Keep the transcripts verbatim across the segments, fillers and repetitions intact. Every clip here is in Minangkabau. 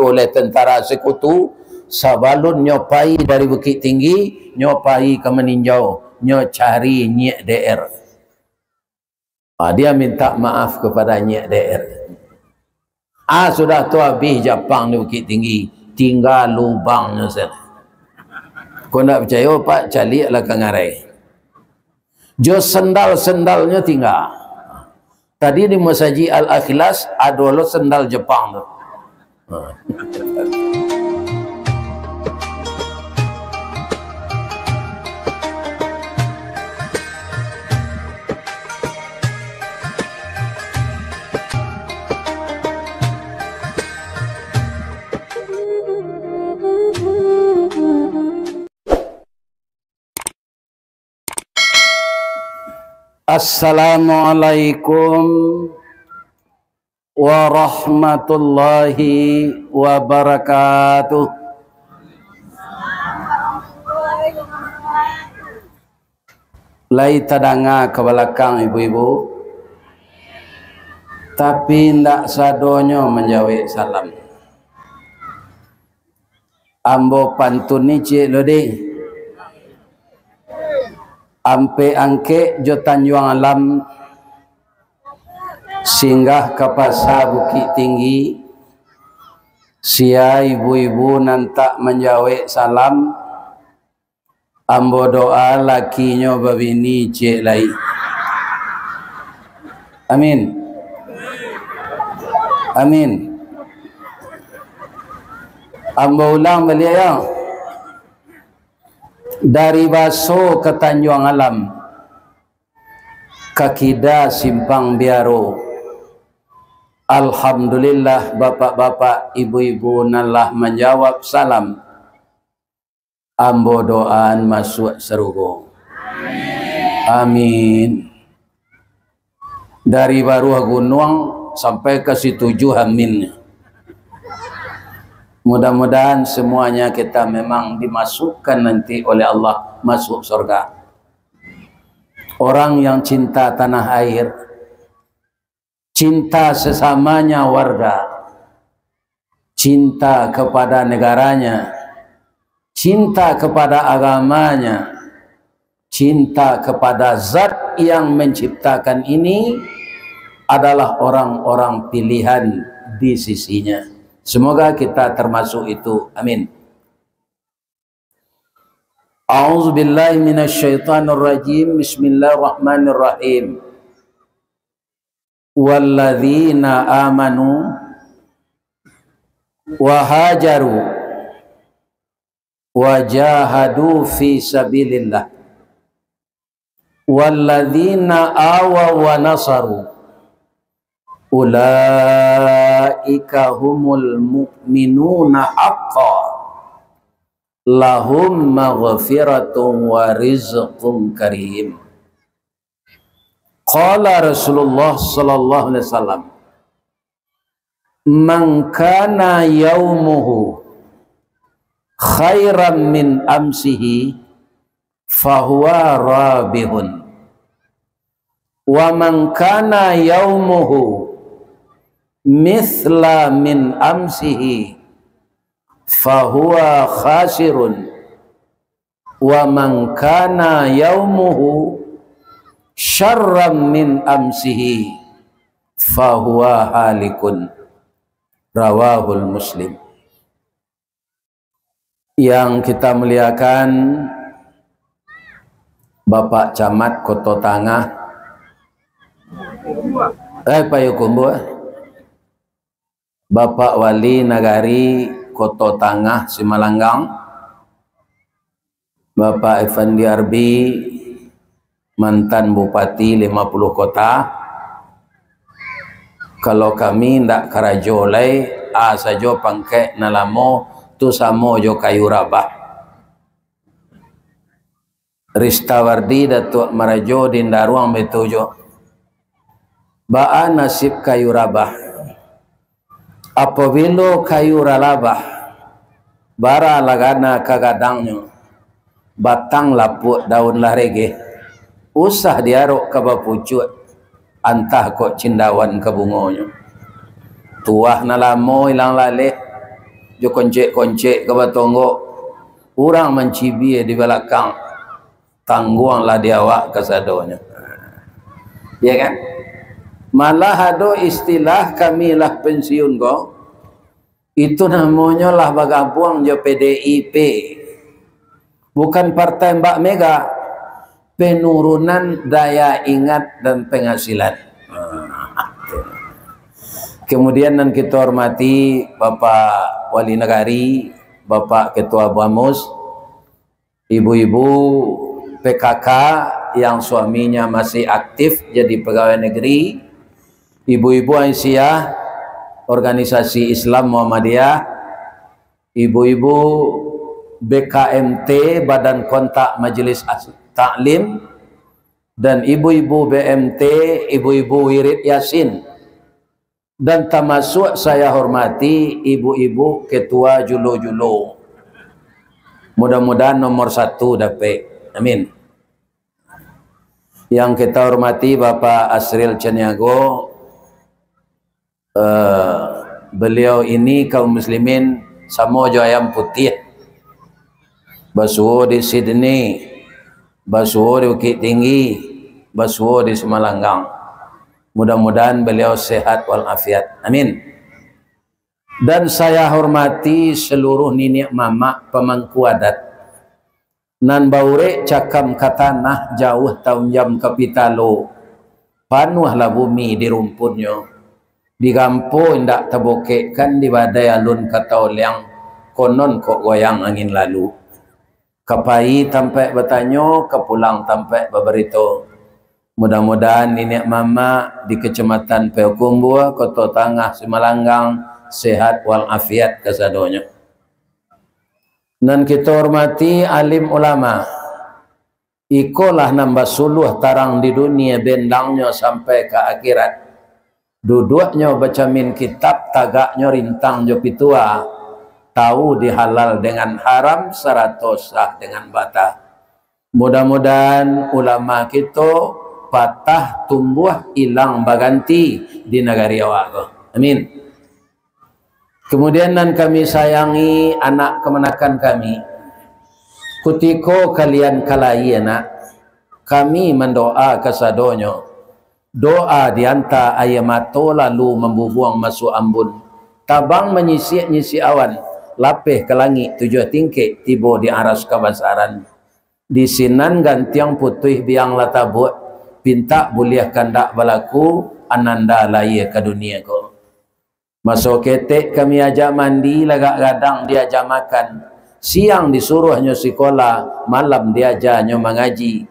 oleh tentara sekutu, sabalun nyo pai dari Bukittinggi, nyo pai ka Maninjau, nyo cari Nyiak D R. Ah, dia minta maaf kepada Nyiak D R. Ah, sudah tu abih japang di Bukittinggi, tingga lubangnyo sajo. Kok ndak picayo, Pak, caliaklah ka ngarai. Jo sandal-sandalnyo tingga. Tadi di Masajik Al-Ikhlas ado lo sandal Jepang tu. Ha. Assalamualaikum warahmatullahi wabarakatuh. Lai tadanga ka balakang ibu-ibu, tapi indak sadonyo manjawek salam. Ambo pantun ni ciek lo deh. Ampek Angkek jo Tanjuang Alam singgah ka Pasa Bukittinggi, sia ibu-ibu nan tak manjawek salam, ambo doa lakinyo babini ciek lai. Amin. Amin. Ambo ulang baliak yo. Dari Baso ka Tanjuang Alam, ka kida Simpang Biaro. Alhamdulillah, bapak-bapak, ibu-ibu nan lah manjawab salam. Ambo doaan masuak sarugo. Amin. Dari Baruah Gunuang sampai ka Situjuah, amin. Mudah-mudahan semuanya kita memang dimasukkan nanti oleh Allah masuk surga. Orang yang cinta tanah air, cinta sesamanya warga, cinta kepada negaranya, cinta kepada agamanya, cinta kepada Zat yang menciptakan ini adalah orang-orang pilihan di sisinya. Semoga kita termasuk itu. Amin. A'udzubillahi minasyaitonirrajim. Bismillahirrahmanirrahim. Walladzina amanu wa hajaru wa jahadu fi sabilillah. Walladzina awaw wa nasaru. Ulaika humul mu'minuna haqqan. Lahum maghfiratun wa rizqun karim. Qala Rasulullah sallallahu alaihi wasallam, "Man kana yaumuhu khairan min amsihi, fahuwa rabihun. Wa man kana yaumuhu mithla min amsihi, fahuwa khasirun. Wa man kana yaumuhu syarran min amsihi, fahuwa halikun." Rawahul Muslim. Yang kita muliakan, Bapak Camat Koto Tangah, eh, Payokumbuah, Bapak Wali Nagari Koto Tangah Simalanggang, Bapak Effendi Arbi, mantan Bupati Lima Puluh Kota, kalau kami ndak karajo lai, a sajo pangkek nan lamo, tu samo jo kayu rabah. Ristawardi Datuak Marajo di Ndaruang baitu juo. Baa nasib kayu rabah? Apabilo kayu ralabah, bara lagana ka gadangnyo, batang lapuak daun lah regeh, usah diarok ka bapucuak, antah kok cindawan ka bungonyo. Tuah nan lamo ilang laleh, jo koncek-koncek ka batonggok, urang mancibia di balakang, tangguanglah di awak kasadonyo. Ya kan? Malah ado istilah kami lah pensiun ko, itu namonyo lah bagabuang jo P D I P. Bukan partai Mbak Mega, penurunan daya ingat dan penghasilan. Kemudian nan kita hormati Bapak Wali Nagari, Bapak Ketua Bamus, ibu-ibu P K K yang suaminya masih aktif jadi pegawai negeri, ibu-ibu Aisyah, organisasi Islam Muhammadiyah, ibu-ibu B K M T, Badan Kontak Majelis As-, Taklim, dan ibu-ibu B M T, ibu-ibu Wirid Yasin, dan tamasuak saya hormati ibu-ibu ketua julo-julo. Mudah-mudahan nomor satu dapek. Amin. Yang kita hormati Bapak Asril Caniago, eh, beliau ini kaum muslimin samo jo ayam putih. Basuo di Sydney, basuo di Bukittinggi, basuo di Samalanggang. Mudah-mudahan beliau sehat walafiat. Amin. Dan saya hormati seluruh niniak mamak pamangku adat. Nan baurek cakam ka tanah, jauah taunjam ka pitalo, panuahlah bumi di rumpunnyo. Di gampo indak tabokekkan, di badai alun ka taoliang, konon kok goyang angin lalu. Ka pai tampaik batanyo, ka pulang tampaik babarito. Mudah-mudahan niniak mamak di Kecamatan Payokumbuah, Koto Tangah, Samalanggang, sehat walafiat kasadonyo. Nan kito hormati alim ulama, ikolah nan basuluah tarang di dunia, bendangnyo sampai ka akhirat. Duduaknyo bacamin kitab, tagaknyo rintang jo pitua, tahu di halal dengan haram, sarato sah dengan bata. Mudah-mudahan ulama kito patah tumbuah ilang baganti di nagari awak ko. Amin. Kemudian nan kami sayangi anak kamanakan kami, kutiko kalian ka lahia nak, kami mandoa kasadonyo, doa dianta aia mato lalu mambubuang masuak ambun, tabang manyisik-nyisik awan, lapeh ka langik tujuah tingkek, tibo di aras kabasaran. Di sinan gantiang putuih biang lah tabuak, pintak buliah kandak balaku, ananda lahia ka dunia ko. Maso ketek kami ajak mandi, lagak gadang diaja makan, siang disuruahnyo sikola, malam diajanyo mangaji.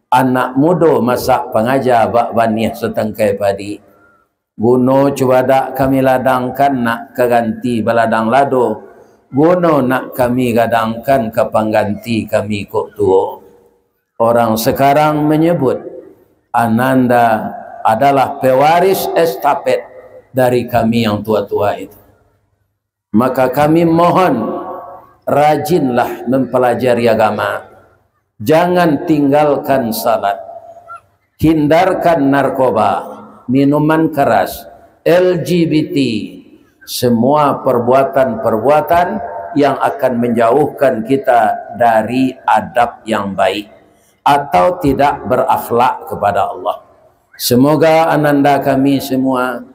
Anak mudo masak pangaja, bak baniah satangkai padi. Guno cubadak kami ladangkan nak ka ganti baladang lado, guno nak kami gadangkan ka pangganti kami kok tuo. Orang sekarang menyebut ananda adalah pewaris estafet dari kami yang tua-tua itu. Maka kami mohon, rajinlah mempelajari agama. Jangan tinggalkan salat. Hindarkan narkoba, minuman keras, L G B T, semua perbuatan-perbuatan yang akan menjauhkan kita dari adab yang baik atau tidak berakhlak kepada Allah. Semoga ananda kami semua,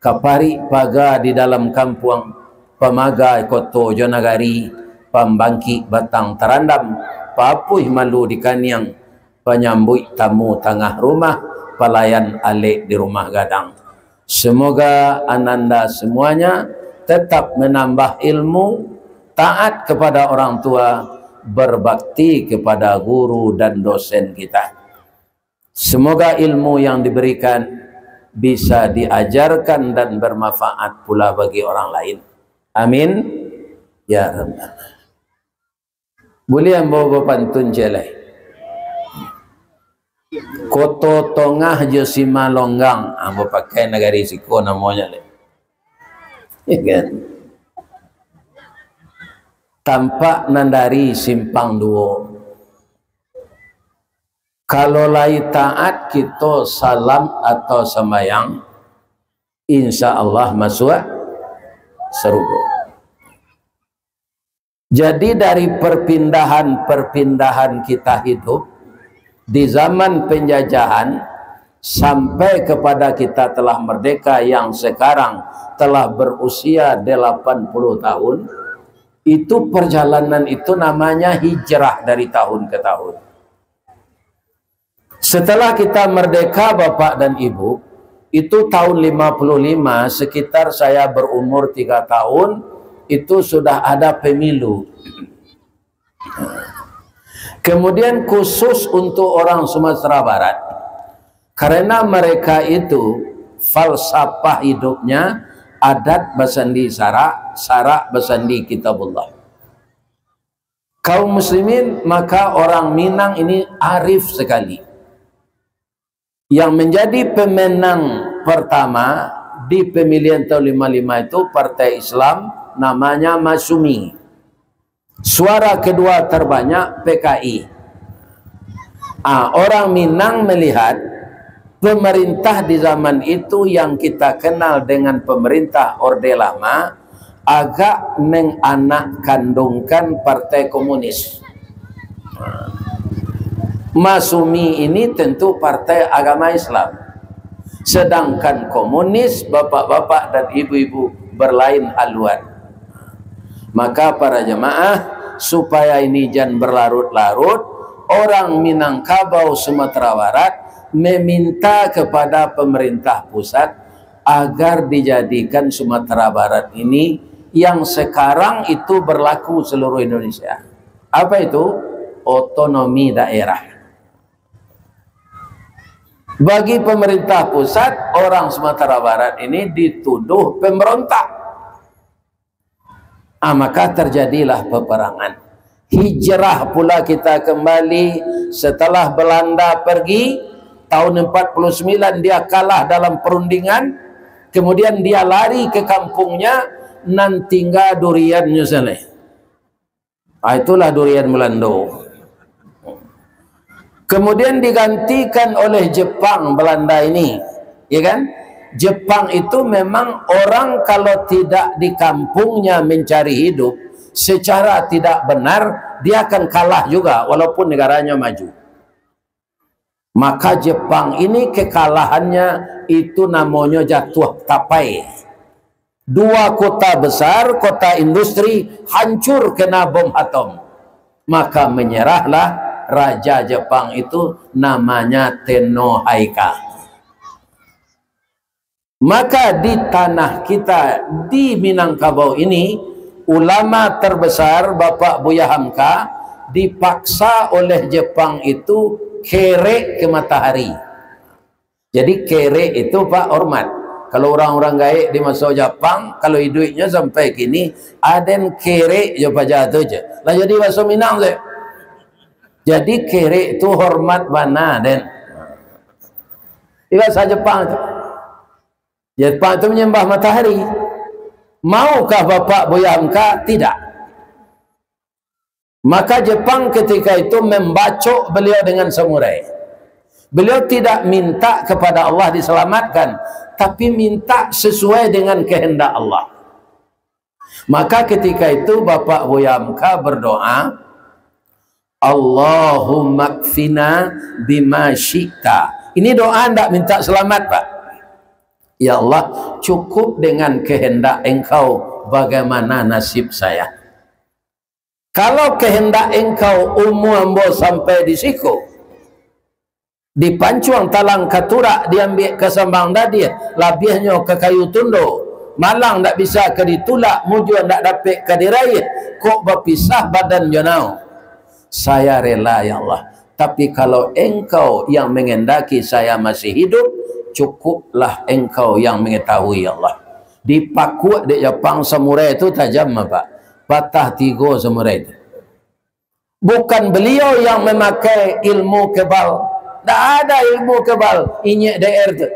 kaparik paga di dalam kampuang, pamaga koto jo nagari, pambangkik batang tarandam, papuih malu di kaniang, panyambuik tamu tangah rumah, palayan alek di rumah gadang. Semoga ananda semuanya tetap menambah ilmu, taat kepada orang tua, berbakti kepada guru dan dosen kita. Semoga ilmu yang diberikan bisa diajarkan dan bermanfaat pula bagi orang lain. Amin. Ya Rabbal. Buliah ambo bapantun ciek lai. Koto Tongah jo Simalonggang, ambo pakai nagari siko namonyo lai. Ya kan? Tampak nan dari simpang duo. Kalau lai taat kito salam atau sambayang, insya Allah masuak sarugo. Jadi, dari perpindahan-perpindahan kita hidup di zaman penjajahan sampai kepada kita telah merdeka yang sekarang telah berusia delapan puluh tahun, itu perjalanan itu namanya hijrah dari tahun ke tahun. Setelah kita merdeka, Bapak dan Ibu, itu tahun lima puluh lima, sekitar saya berumur tiga tahun, itu sudah ada pemilu. Kemudian khusus untuk orang Sumatera Barat, karena mereka itu falsafah hidupnya adat basandi syarak, syarak basandi kitabullah. Kaum muslimin, maka orang Minang ini arif sekali. Yang menjadi pemenang pertama di pemilihan tahun lima lima itu partai Islam, namanya Masyumi. Suara kedua terbanyak P K I. Ah, orang Minang melihat pemerintah di zaman itu yang kita kenal dengan pemerintah Orde Lama agak menganak kandungkan Partai Komunis. Masyumi ini tentu partai agama Islam. Sedangkan komunis, bapak-bapak dan ibu-ibu, berlain haluan. Maka, para jemaah, supaya ini jan berlarut-larut, orang Minangkabau Sumatera Barat meminta kepada pemerintah pusat agar dijadikan Sumatera Barat ini yang sekarang itu berlaku seluruh Indonesia. Apa itu? Otonomi daerah. Bagi pemerintah pusat, orang Sumatera Barat ini dituduh pemberontak. Ah, maka terjadilah peperangan. Hijrah pula kita kembali setelah Belanda pergi, tahun empat puluh sembilan dia kalah dalam perundingan, kemudian dia lari ke kampungnya, nan tingga duriannyo sajo. Ah, itulah durian Belando. Kemudian digantikan oleh Jepang Belanda ini, ya kan? Jepang itu memang orang kalau tidak di kampungnya mencari hidup secara tidak benar, dia akan kalah juga walaupun negaranya maju. Maka Jepang ini kekalahannya itu namonyo jatuah tapai. Dua kota besar, kota industri, hancur kena bom atom. Maka menyerahlah raja Jepang itu, namanya Tenno Haika. Maka di tanah kita, di Minangkabau ini, ulama terbesar, Bapak Buya Hamka, dipaksa oleh Jepang itu kerek ke matahari. Jadi, kerek itu, Pak, hormat. Kalau urang-urang gaek di maso Japang, kalau iduiknyo sampai kini, aden kerek jo paja tu je. Lah jadi baso Minang tu. Jadi, kerek tu hormat bana, den. Di bahasa Jepang tu. Jepang tu menyembah matahari. Maukah Bapak Buya Hamka? Tidak. Maka Jepang ketika itu membacok beliau dengan samurai. Beliau tidak minta kepada Allah diselamatkan, tapi minta sesuai dengan kehendak Allah. Maka ketika itu Bapak Buya Hamka berdoa, "Allahumma kfina bima syi'ta." Ini doa ndak minta selamat, Pak. "Ya Allah, cukup dengan kehendak Engkau, bagaimana nasib saya." Kalau kehendak Engkau umua ambo sampai di siko, dipancuang talang ka turak, diambiak ka sambang dadiah, labiahnyo ka kayu tundo, malang ndak bisa ka ditulak, mujua ndak dapek ka diraiah, kok bapisah badan jo nao. Saya rela, ya Allah. Tapi kalau Engkau yang menghendaki saya masih hidup, cukuplah Engkau yang mengetahui, ya Allah. Dipakuak dek Japang samurai tu tajam, Pak. Patah tigo samurai tu. Bukan beliau yang memakai ilmu kebal. Ndak ada ilmu kebal, inyek D R tu.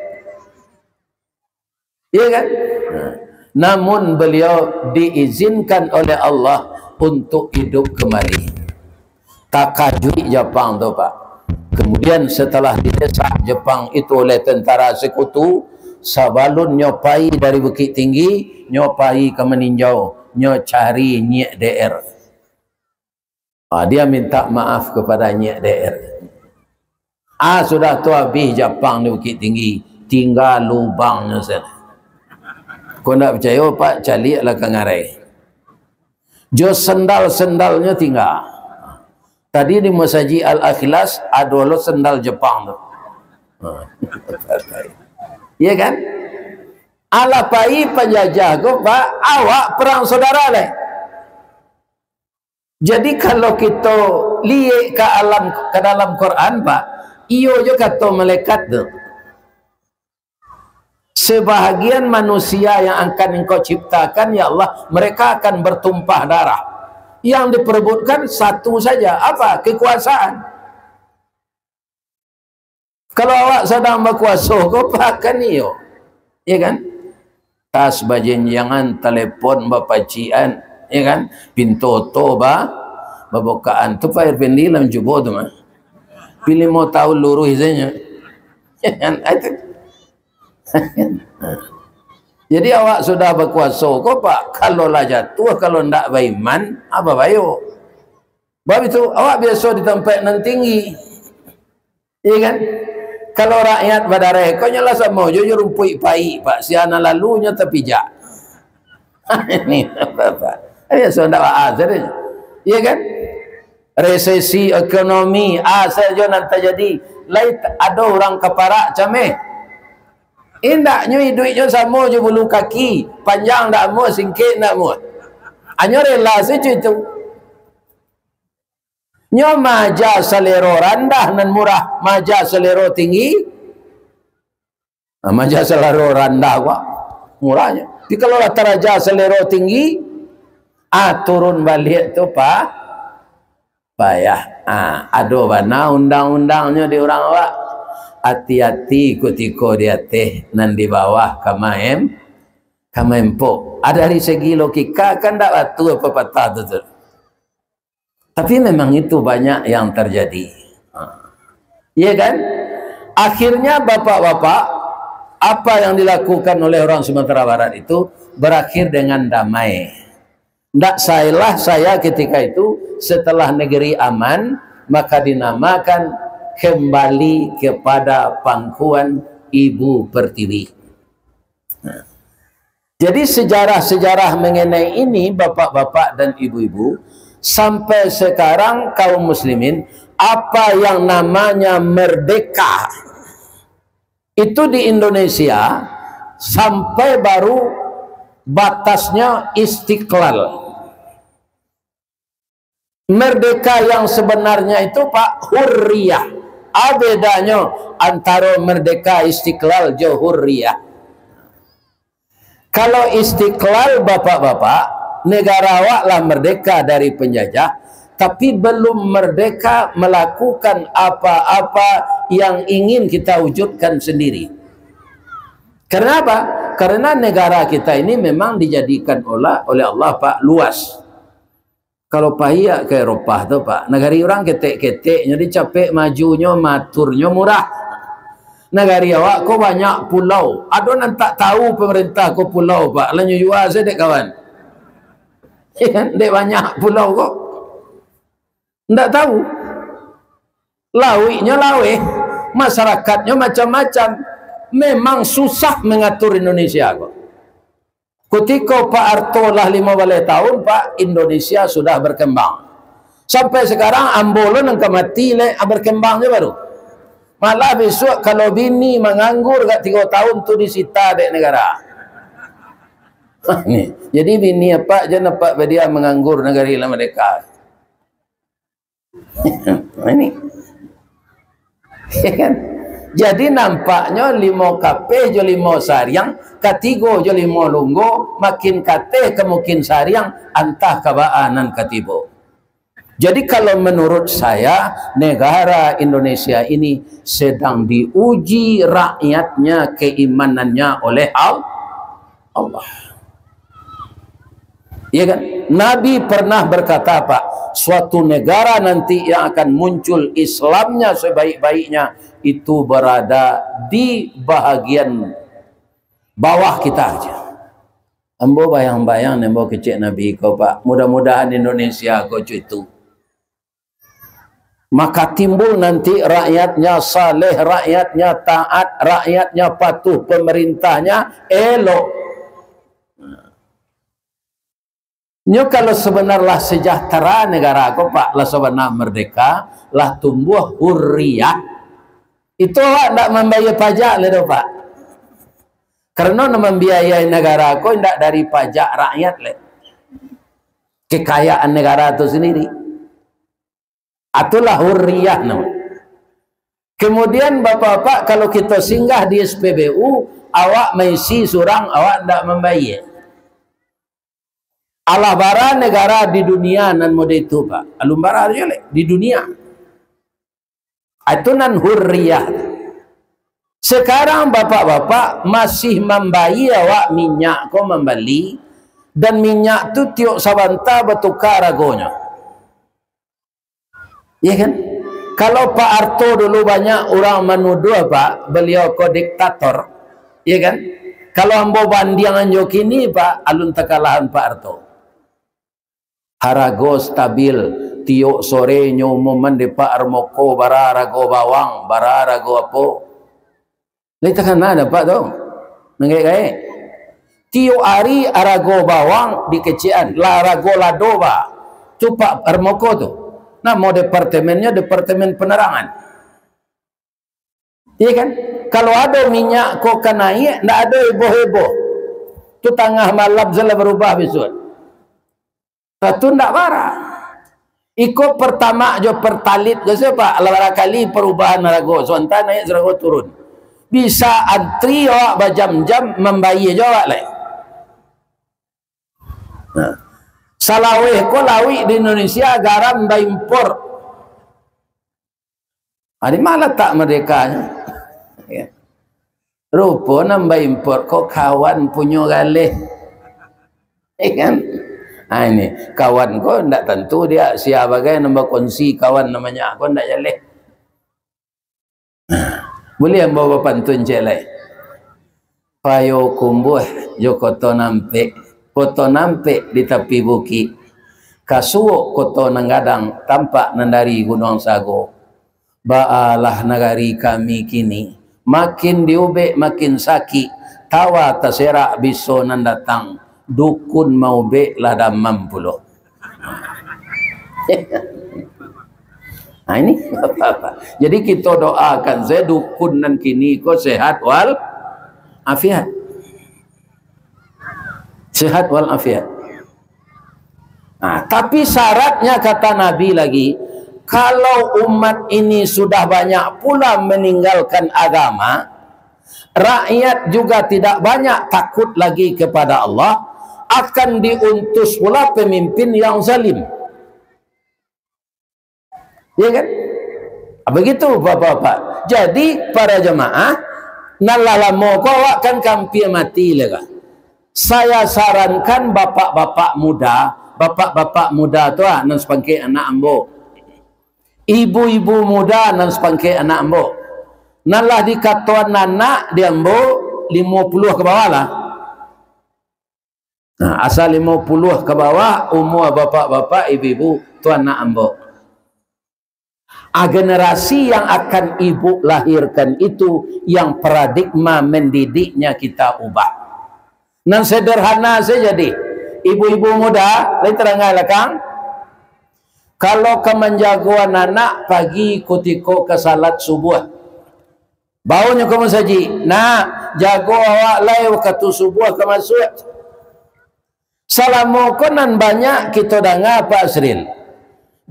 Iya kan? Nah, namun beliau diizinkan oleh Allah untuk hidup kembali. Takajuik Japang tu, Pak. Kemudian setelah didesak Jepang itu oleh tentara sekutu, sabalun nyo pai dari Bukittinggi, nyo pai ka Maninjau, nyo cari Nyek D R. Ah, dia minta maaf kepada Nyek D R. Ah, sudah tu habih japang di Bukittinggi, tingga lubangnyo sajo. Kok ndak picayo, Pak, caliaklah ka ngarai. Jo sandal-sandalnyo tingga. Tadi di Masajik Al-Ikhlas ado lo sandal Jepang tu. Ha. Iya kan? Alah pai panjajah ko, Pak, awak perang saudara lai. Jadi, kalau kito liek ka alam, ka dalam Quran, Pak, iyo jo kato malaikat tu, "Sebahagian manusia yang akan Engkau ciptakan, ya Allah, mereka akan bertumpah darah. Yang diperebutkan satu saja, apa? Kekuasaan." Kalau awak sadang bakuaso ko, pakan iyo. Ya kan? Tas bajenjangan, telepon bapacikan, ya kan? Pintu oto ba-, babukaan. Tu Pak Irfandi lah mancubo tu mah. Pi limo tahun luruih sajo. Ya kan? Itu. Jadi awak sudah bakuaso ko, Pak, kalau lah jatuah, kalau ndak baiman, apa bayo? Sebab itu, awak biaso di tampek nan tinggi. Iya kan? Kalau rakyat badareh, ko nyo lah samo jo, jo rumpuik paik, Pak. Sia nan lalu nyo tapijak. Ini apa, Pak? Biaso ndak baa sajo. Iya kan? Resesi ekonomi, a sajo nan tajadi. Lai t-, ado urang kaparak cameh. Indaknyo iduiknyo samo jo bulu kaki, panjang ndak amuah, singkek ndak amuah. Hanyo rela sajo itu. Nyo maaja salero randah nan murah, maaja salero tinggi. Nah, maaja salero randah ko murahnyo. Tapi kalau lah taraja salero tinggi, ah, turun baliak tu, Pak, payah. Ah, ado bana undang-undangnyo di urang awak. Ati-ati kutiko di ateh, nan di bawah ka maem-, ka maempok. Ah, dari segi logika kan ndak batua pepatah tu, tu. Tapi memang itu banyak yang terjadi. Ha. Iya kan? Akhirnya, bapak-bapak, apa yang dilakukan oleh orang Sumatera Barat itu berakhir dengan damai. Ndak salah saya ketika itu, setelah negeri aman, maka dinamakan kembali kepada pangkuan Ibu Pertiwi. Nah, jadi sejarah-sejarah mengenai ini, bapak-bapak dan ibu-ibu, sampai sekarang kaum muslimin, apa yang namanya merdeka itu di Indonesia sampai baru batasnya istiqlal. Merdeka yang sebenarnya itu, Pak, hurriyah. Apa bedanyo antaro merdeka istiqlal jo hurriyah? Kalau istiqlal, bapak-bapak, negara awak lah merdeka dari penjajah, tapi belum merdeka melakukan apa-apa yang ingin kita wujudkan sendiri. Karena apa? Karena negara kita ini memang dijadikan olah, oleh Allah, Pak, luas. Kalau paiak ka Eropah tu, Pak, nagari urang ketek-keteknyo, dicapek majunyo, maturnyo murah. Nagari awak ko banyak pulau. Ado nan tak tahu pemerintah ko pulau, Pak, lah nyo jua sajo dek kawan. Dek banyak pulau ko. Ndak tahu. Lauiknyo laweh, masarakatnyo macam-macam. Memang susah mengatur Indonesia ko. Kutiko Pak Harto lah limo baleh tahun, Pak, Indonesia sudah berkembang. Sampai sekarang, ambo lo nan ka mati, lek, ah, berkembang je baru. Malah bisuak kalau bini manganggur agak tigo tahun tu disita dek negara. Ni, jadi bini apak jan apak badia manganggur, nagari lah merdeka. Ini. Ya kan? Jadi, nampaknyo limo kapeh jo limo sariang, katigo jo limo lunggo, makin kateh ka makin sariang, antah ka baa nan ka tibo. Jadi, kalau menurut saya, negara Indonesia ini sedang diuji rakyatnya, keimanannya oleh Al-, Allah. Ya kan? Nabi pernah berkata, Pak, suatu negara nanti yang akan muncul Islamnya sebaik-baiknya itu berada di bahagian bawah kita aja. Ambo bayang-bayang, ambo kecek Nabi ko, Pak. Mudah-mudahan Indonesia ko cuy itu. Maka timbul nanti rakyatnya saleh, rakyatnya taat, rakyatnya patuh, pemerintahnya elok. Nyo kalau sebenar lah sejahtera negara ko, Pak, lah sabana merdeka, lah tumbuah hurriyah, itu awak ndak mambayia pajak lai doh, Pak. Karano nan mambiayai negara ko indak dari pajak rakyat lai. Kekayaan negara tu sendiri. Itulah hurriyah namo. Kemudian, Bapak-bapak, kalau kito singgah di S P B U, awak maisi surang, awak ndak mambayia. Alah bara negara di dunia nan model itu, Pak. Alun bara juo lai di dunia. Itu nan hurriyah. Sekarang bapak-bapak masih mambayia awak minyak ko mambali, dan minyak tu tiok sabanta batuka aragonyo. Ya kan? Kalau Pak Harto dulu banyak urang manuduah, Pak, baliau ko diktator. Ya kan? Kalau ambo bandiangan jo kini, Pak, alun takalahan Pak Harto. Harago stabil, tiok sore nyo umuman di Pak Harmoko, bara harago bawang, bara harago apo. Lai takana dek Pak tu. Nan gaek-gaek. Tiok ari arago bawang dikecekan, lah arago lado ba. Tu Pak Harmoko tu. Namo departemennyo, Departemen Penerangan. Iya kan? Kalau ado minyak ko ka naiak, ndak ado heboh-heboh. Tu tangah malam salah barubah bisuak. Lah tu ndak bara. Iko Pertamax jo Pertalite ko sia, Pak, lah bara kali parubahan harago, sabanta naiak, sabanta turun. Bisa antri awak bajam-jam, mambayia jo awak lai. Nah. Salaweh ko lawik di Indonesia, garam baimpor. Ah, di ma latak mardekanyo? Ya. Rupo nan baimpor ko kawan punyo galeh. Ya kan? Ah, ini, kawan ko ndak tantu dia sia bagai nan bakongsi kawan nan banyak ko ndak jaleh. Buliah ambo bapantun ciek lai. Payokumbuah jo Koto Nampek, Koto Nampek di tapi bukik. Ka suok Koto Nan Gadang, tampak nan dari Gunuang Sago. Baalah nagari kami kini, makin diubek makin sakik, tawa taserak biso nan datang, dukun maubek lah damam pulo. Nah, ini apa-apa. Jadi, kito doakan sajo dukun nan kini ko sehat wal afiat. Sehat wal afiat. Nah, tapi syaratnya, kata Nabi lagi, kalau umat ini sudah banyak pula meninggalkan agama, rakyat juga tidak banyak takut lagi kepada Allah, akan diutus pula pemimpin yang zalim. Ya kan? Ah, begitu, Bapak-bapak. Jadi, para jemaah, nan lah lamo ko awak kan ka ampia mati lai ka. Saya sarankan bapak-bapak muda, bapak-bapak muda tu, ah, nan sapangkek anak ambo. Ibu-ibu muda nan sapangkek anak ambo. Nan lah dikatoan anak di ambo limo puluah ka bawah lah. Nah, asa limo puluah ka bawah, umua bapak-bapak, ibu-ibu, tu anak ambo. Ah, generasi yang akan ibu lahirkan itu, yang paradigma mendidiknya kita ubah. Nan sederhana saja deh. Ibu-ibu muda, lai tarangai lah, Kang? Kalau ka manjago anak-anak pagi kutiko ka salat subuah, baunyo ka masajik, "Nak, jago awak lai, wakatu subuah ka masuak." Salamo ko nan banyak kito danga, Pak Asril,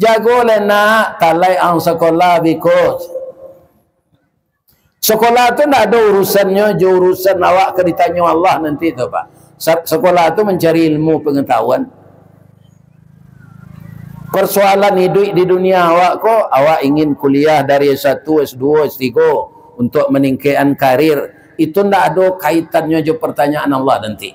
"Jago lai, Nak, talaik ang sakolah biko." Sakolah tu ndak ado urusannyo jo urusan awak ka ditanyo Allah nanti tu, Pak. Sa-, sakolah tu mancari ilmu pangatahuan. Persoalan iduik di dunia awak ko, awak ingin kuliah dari S satu, S dua, S tiga untuk maningkekkan karir, itu ndak ado kaitannyo jo pertanyaan Allah nanti.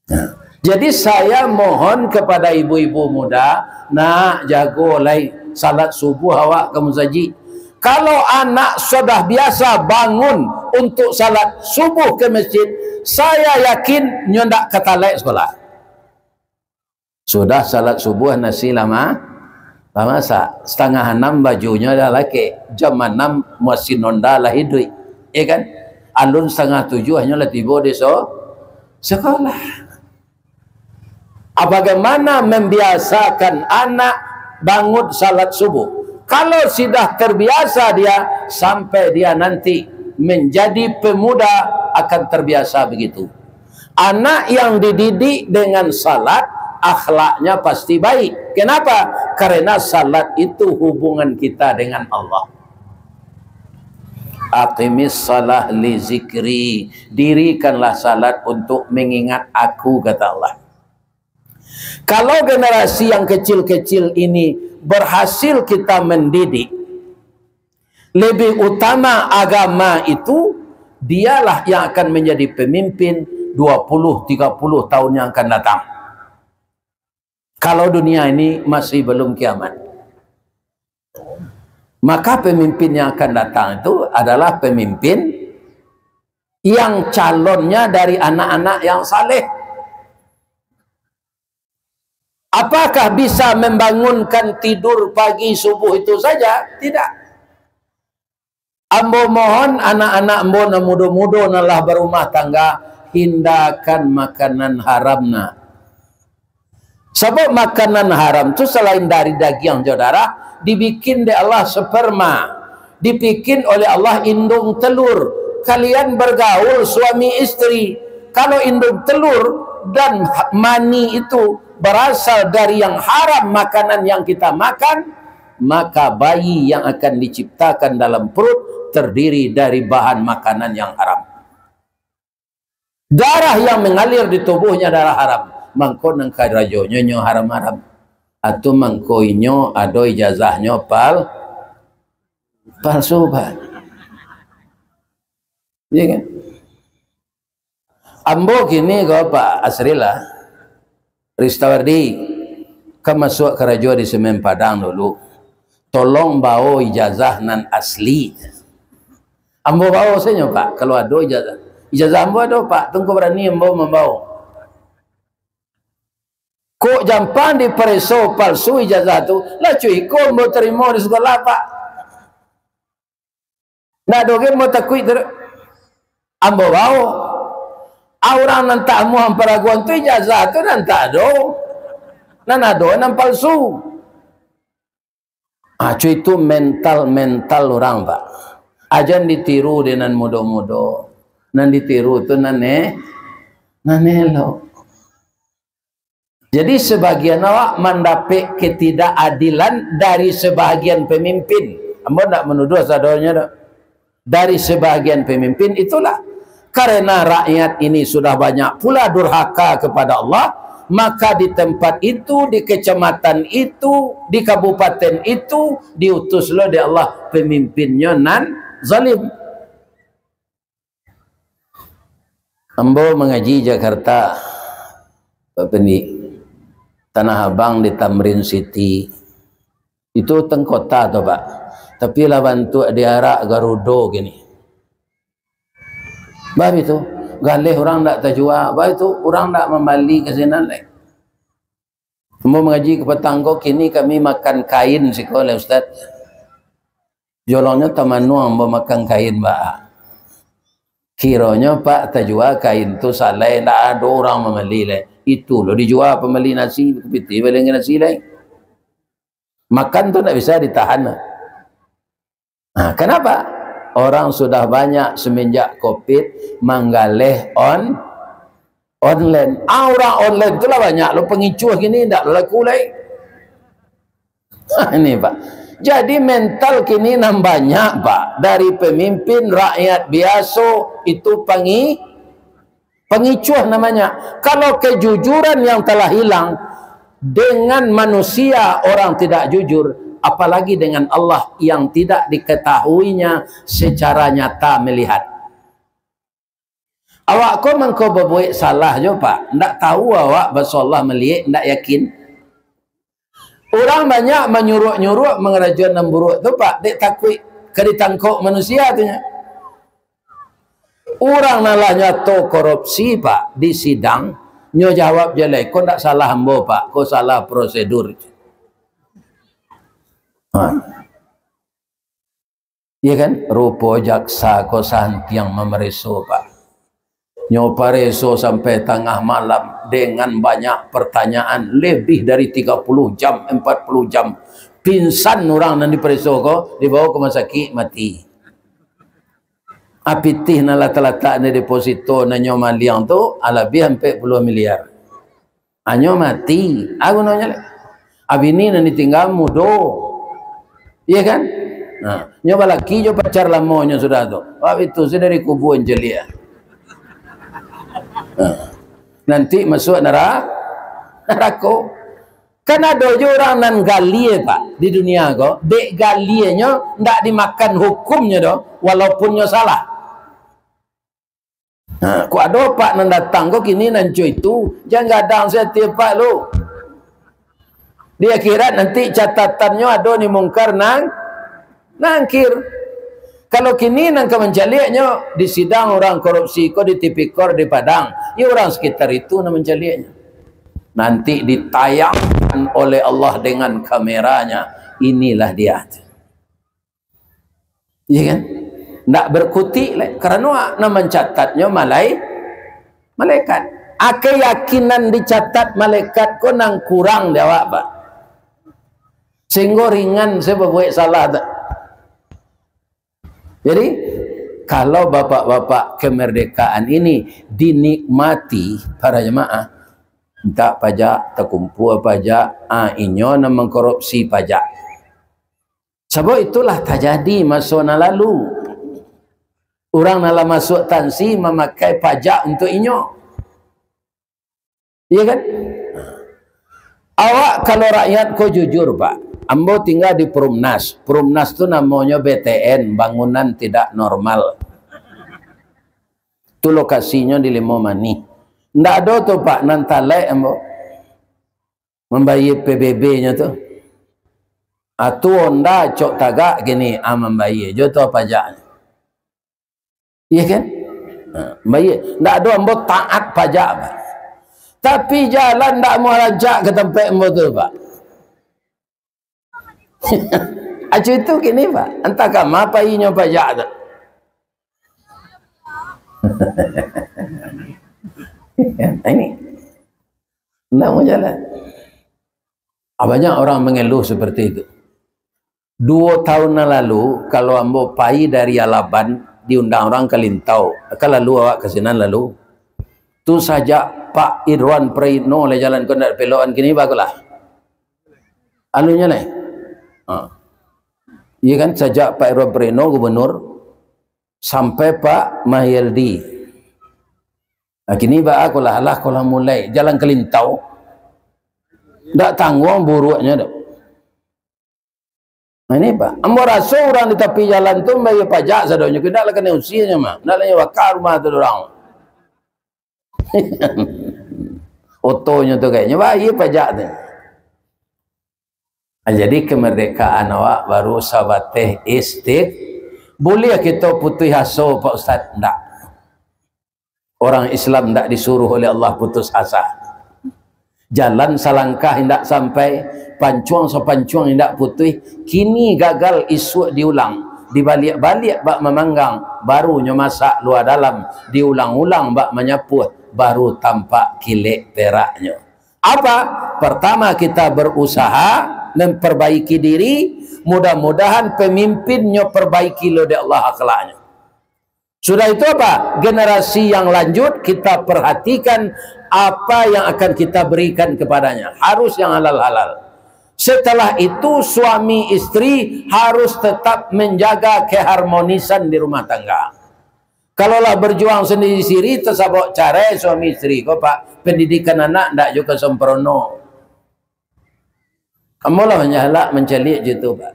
Nah, jadi saya mohon kepada ibu-ibu muda, nak jago lai salat subuh awak ka musajik. Kalau anak sudah biasa bangun untuk salat subuh ke masjid, saya yakin nyo ndak ka talaik sekolah. Sudah salat subuh, nasi lah ma-, Lah masak, satangah anam bajunyo lah lakek, jam anam masin Honda lah iduik, ya kan? Alun satangah tujuah nyo lah tibo di so-, sekolah. Ah, bagaimana membiasakan anak bangun salat subuh? Kalau sudah terbiasa dia, sampai dia nanti menjadi pemuda akan terbiasa begitu. Anak yang dididik dengan salat, akhlaknya pasti baik. Kenapa? Karena salat itu hubungan kita dengan Allah. "Aqimis shalah li zikri." Dirikanlah salat untuk mengingat Aku, kata Allah. Kalau generasi yang kecil-kecil ini berhasil kita mendidik, lebih utama agama itu, dialah yang akan menjadi pemimpin dua puluh, tiga puluh tahun yang akan datang. Kalau dunia ini masih belum kiamat, maka pemimpin yang akan datang itu adalah pemimpin yang calonnya dari anak-anak yang saleh. Apakah bisa membangunkan tidur pagi subuh itu saja? Tidak. Ambo mohon anak-anak ambo nan mudo-mudo nan lah barumah tangga, hindakan makanan haram, nak. Sabab makanan haram tu selain dari dagiang jo darah, dibikin dek Allah sperma, dibikin oleh Allah indung telur. Kalian bergaul suami istri, kalau indung telur dan mani itu berasal dari yang haram, makanan yang kita makan, maka bayi yang akan diciptakan dalam perut terdiri dari bahan makanan yang haram. Darah yang mengalir di tubuhnya darah haram. Mangko nan karajonyo nyo haram-haram. Atau mangko inyo ado ijazahnyo pal-, palsu, Pak. Iya kan? Ambo kini ko, Pak Asril lah, Ristawardi, ka masuak karajo di Semen Padang dulu. Tolong bao ijazah nan asli. Ambo bao sajo, Pak, kalau ado ijazah. Ijazah ambo ado, Pak, tu ngko barani ambo mambao. Kok jampang dipareso palsu ijazah tu, lah cukuik ko ambo tarimo di sikolah, Pak. Ndak ado ge ambo takuik tu. Ambo bao. A, urang nan tak amuah amparaguang tu ijazah tu nan tak ado. Nan ado nan palsu. Ah, cuy, itu mental-mental urang, Pak. Ajan ditiru dek nan mudo-mudo. Nan ditiru tu nan e-, nan elok. Jadi, sebagian awak mandapek ketidakadilan dari sebahagian pemimpin. Ambo ndak manuduah sadonyo doh. Dari sebahagian pemimpin itulah. Karena rakyat ini sudah banyak pula durhaka kepada Allah, maka di tempat itu, di kecamatan itu, di kabupaten itu, diutus lo dek Allah pemimpinnya nan zalim. Ambo mangaji Jakarta, Pak Pendi, Tanah Abang di Tamrin City. Itu tengkota tu, Pak. Tapi lah bantuak diarak Garudo kini. Bah itu, galeh urang ndak tajua, bah itu urang ndak mambali ka sinan lai. Ambo mangaji ka patang ko, kini kami makan kain siko lai, Ustaz. Jolongnyo tamanuang ambo makan kain, Pak. Kironyo, Pak, tajua kain tu salai, ndak ado urang mambali lai. Itu lo dijua pambali nasi, kapiti bali nasi lai. Makan tu ndak bisa ditahan. Nah, kenapa? Orang sudah banyak semenjak covid manggaleh on-, online. Ah, urang online tu lah banyak lo pangicuah kini, ndak lo laku lai. Ini, Pak. Jadi, mental kini nan banyak, Pak, dari pemimpin, rakyat biaso, itu pangi-, pangicuah namanya. Kalau kejujuran yang telah hilang, dengan manusia orang tidak jujur, apalagi dengan Allah yang tidak diketahuinya secara nyata melihat. Awak ko mangko babuek salah jo, Pak. Ndak tahu awak baso Allah maliek, ndak yakin. Urang banyak manyuruak-nyuruak mangarajoan nan buruak tu, Pak, dek takuik ka ditangkok manusia tu nyo. Urang nan lah nyato korupsi, Pak, di sidang, nyo jawab je lai, "Ko ndak salah ambo, Pak, ko salah prosedur." Ha. Iya kan? Rupo jaksa ko santiang mamareso, Pak. Nyo pareso sampai tangah malam dengan banyak pertanyaan, lebih dari tiga puluh jam, empat puluh jam. Pingsan urang nan dipareso ko, dibawa ka rumah sakik, mati. A pitih nan lah talatak di deposito nan nyo maliang tu, a labiah ampek puluah miliar. Anyo mati, a gunonyo lai. A bini nan ditingga mudo. Iya kan? Nah, nyo balaki jo pacar lamonyo sudah tu. Wak itu sudah dari kubua caliak. Nah, nanti masuak nara-, narako. Kan ado jo urang nan galie, Pak, di dunia ko, dek galienyo ndak dimakan hukumnyo doh, walaupun nyo salah. Ha, kok ado Pak nan datang ko kini nan co itu, jan gadang se ati Pak lu. Di akhirat nanti catatannyo ado ni Mungkar nan Nangkir. Kalau kini nan ka mancaliaknyo, di sidang urang korupsi ko di Tipikor di Padang, ya urang sekitar itu nan mancaliaknyo. Nanti ditayangkan oleh Allah dengan kameranya, inilah dia. Iya kan? Ndak berkutik lai, karano nan mancatatnyo malai-, malaikat. A keyakinan dicatat malaikat ko nan kurang di awak, Pak. Sehinggo ringan se babuek salah tu. Jadi, kalau bapak-bapak kemerdekaan ini dinikmati para jemaah, mintak pajak, takumpua pajak, ah, inyo nan mangkorupsi pajak. Sabab itulah tajadi maso nan lalu. Urang nan lah masuak tansi mamakai pajak untuak inyo. Iya kan? Awak kalau rakyat ko jujur, Pak. Ambo tingga di Perumnas. Perumnas tu namonyo B T N, bangunan tidak normal. Tu lokasinyo di Limo Manih. Ndak ado tu, Pak, nan talek ambo. Mambayia P B B-nyo tu. Ah, tu onda cok tagak kini, ah, mambayia jo tu pajaknyo. Iya kan? Ha, mambayia. Ndak ado ambo taat pajak, Pak. Tapi jalan ndak mau rancak ka tampek ambo tu, Pak. Acu itu kini, Pak. Antah kama painyo pajak tu. Ini. Ndak mau jalan. Ah, banyak orang mengeluh seperti itu. Duo tahun nan lalu, kalau ambo pai dari Alaban, diundang urang ka Lintau, kan lalu awak ka sinan lalu. Tu sajak Pak Irwan Prayitno lah jalan ko ndak pelokan kini bagulah. Alunyo lai. Ha. Iya kan, sajak Pak Irwan Prayitno gubernur, sampai Pak Mahyeldi. Nah, kini baa ko lah, alah ko lah mulai jalan ka Lintau. Ndak tangguang buruaknyo tu. Nah, ini, Pak. Ambo raso urang di tapi jalan tu mambayia pajak sadonyo, indak lah kanai usianyo mah. Indak lah nyo baka rumah tu urang. Otonyo tu kayaknyo bayia pajak tu. Ah, jadi kemerdekaan awak baru sabateh istik-, buliah kito putuih aso, Pak Ustaz? Ndak. Orang Islam ndak disuruh oleh Allah putus asa. Jalan salangkah indak sampai, pancuang sapancuang indak putuih, kini gagal isuak diulang, dibaliak-baliak bak mamanggang, baru nyo masak lua dalam, diulang-ulang bak manyapuah, baru tampak kilek peraknyo. Apa? Pertama, kita berusaha memperbaiki diri, mudah-mudahan pemimpin nyo perbaiki lo dek Allah akhlaknyo. Sudah itu apa? Generasi yang lanjut, kita perhatikan apa yang akan kita berikan kepadanya. Harus yang halal-halal. Setelah itu, suami istri harus tetap menjaga keharmonisan di rumah tangga. Kalau lah berjuang sendiri-sendiri, tasabok carai suami istri ko, Pak, pendidikan anak ndak juo ka sempurno. Amolah nyo halak mancaliak jo tu, Pak.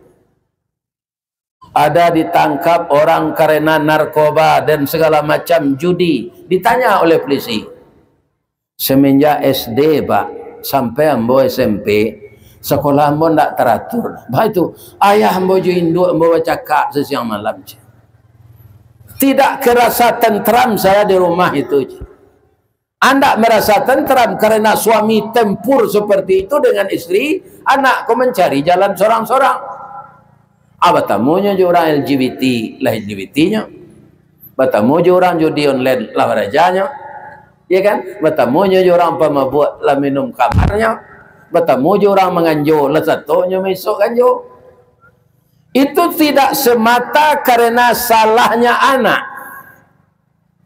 Ada ditangkap orang karena narkoba dan segala macam judi. Ditanya oleh polisi, "Semenjak S D, Pak, sampai ambo S M P, sekolah ambo ndak teratur." Bah itu, ayah ambo jo induak ambo bacakak sesiang malam, ceh. Tidak kerasa tentram saya di rumah itu, ceh. Andak merasa tentram karena suami tempur seperti itu dengan istri, anak ko mencari jalan sorang-sorang. Ah, batamunyo jo urang L G B T, lah L G B T-nyo. Batamu jo urang judi online, lah barajanyo. Ya kan? Batamunyo jo urang pamabuak, lah minum kamarnyo. Batamu jo urang manganjo, lah satonyo maisok ganjo. Itu tidak semata karena salahnya anak.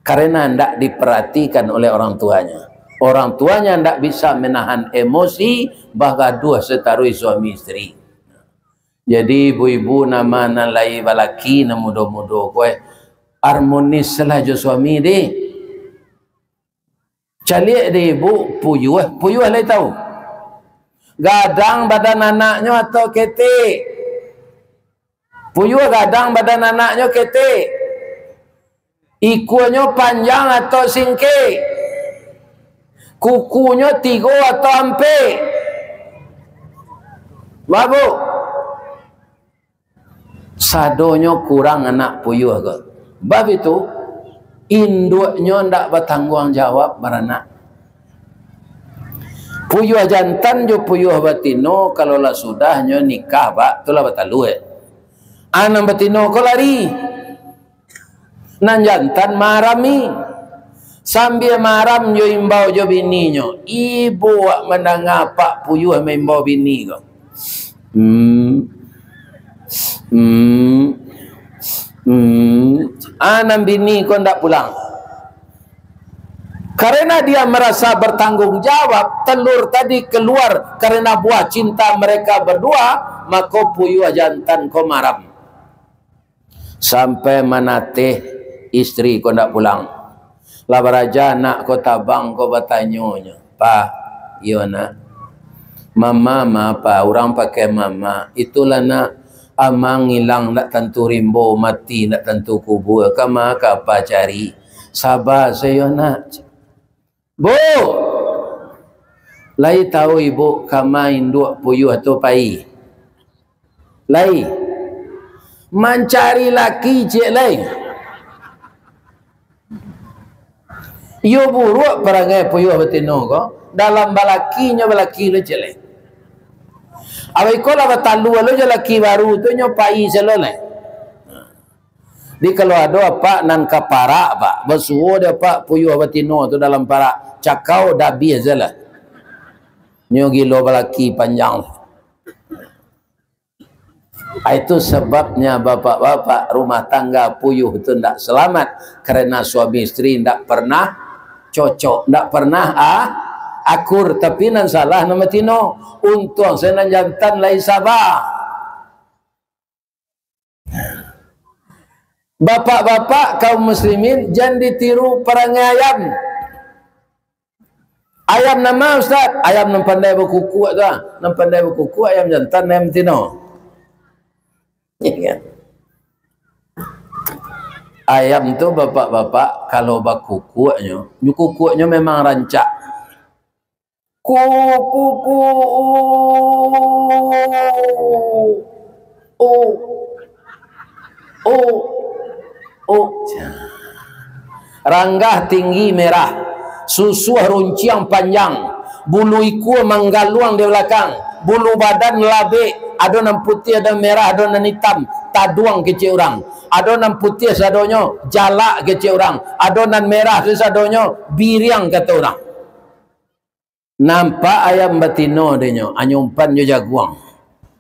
Karena ndak diperhatikan oleh orang tuanya. Orang tuanya ndak bisa menahan emosi, bagaduah sataruih suami isteri. Jadi, ibu-ibu nan ma nan lai balaki, nan mudo-mudo ko, eh, armonislah jo suami, deh. Caliak deh, ibu, puyuah, puyuah lai tahu. Gadang badan anaknyo atau ketek? Puyuah gadang badan anaknyo ketek. Ikuanyo panjang atau singkek? Kukunyo tigo atau ampek? Babu. Sadonyo kurang anak puyuah ko. Bab itu, induaknyo ndak batangguang jawab baranak. Puyuah jantan jo puyuah batino, kalau lah sudah nyo nikah, bak, tu lah batalua. Ah, nan batino ko lari. Nan jantan marami. Sambia maram jo imbau jo bininyo. Ibo wak mandanga apak puyuah maimbau bini ko. Hmm. Hmm. Hmm. Ah, nan bini ko ndak pulang. Karena dia merasa bertanggung jawab, telur tadi keluar karena buah cinta mereka berdua, mako puyuah jantan ko maram. Sampai manateh isteri ko ndak pulang. Lah baraja anak ko tabang ko batanyo nyo, "Pa, iyo nak, mama ma pa, urang pakai mama, itulah nak, amang ilang ndak tantu rimbo, mati ndak tantu kubua, kama ka pa cari, saba sajo nak." Bu, lai tahu ibu kama induak puyuah tu pai? Lai. Mancari laki ciek lai. Iyo buruak parangai puyuah batino ko, dalam balakinyo balaki lo ciek lai. Awak iko lah batalua lo jo laki baru tu, nyo pai selo lai. Jadi, kalau ado apak nan ka parak, Pak, basuo dek apak puyuah batino tu dalam parak, cakau dah abih se lah. Nyo gilo balaki panjang. Ah, itu sebabnya, bapak-bapak, rumah tangga puyuh tu ndak selamat, karena suami isteri ndak pernah cocok, ndak pernah, ah, akur. Tapi nan salah nan batino. Untuang se nan jantan lai saba. Bapak-bapak kaum muslimin, jan ditiru parangai ayam. Ayam nan ma, Ustaz? Ayam nan pandai bakukuak tu, ah. Nan pandai bakukuak ayam jantan, ayam batino. Iya kan? Ayam tu, bapak-bapak, kalau bakukuaknyo, nyo kukuaknyo memang rancak. Ku, ku, ku, u, u, u, u. Ranggah tinggi merah, susuah runciang panjang, bulu ikua manggaluang di balakang, bulu badan labek, ado nan putiah, ado nan merah, ado nan itam, taduang kecek urang. Ado nan putiah sadonyo, jalak kecek urang. Ado nan merah sadonyo, biriang kato urang. Nampak ayam batino dek nyo, anyo umpan jo jaguang.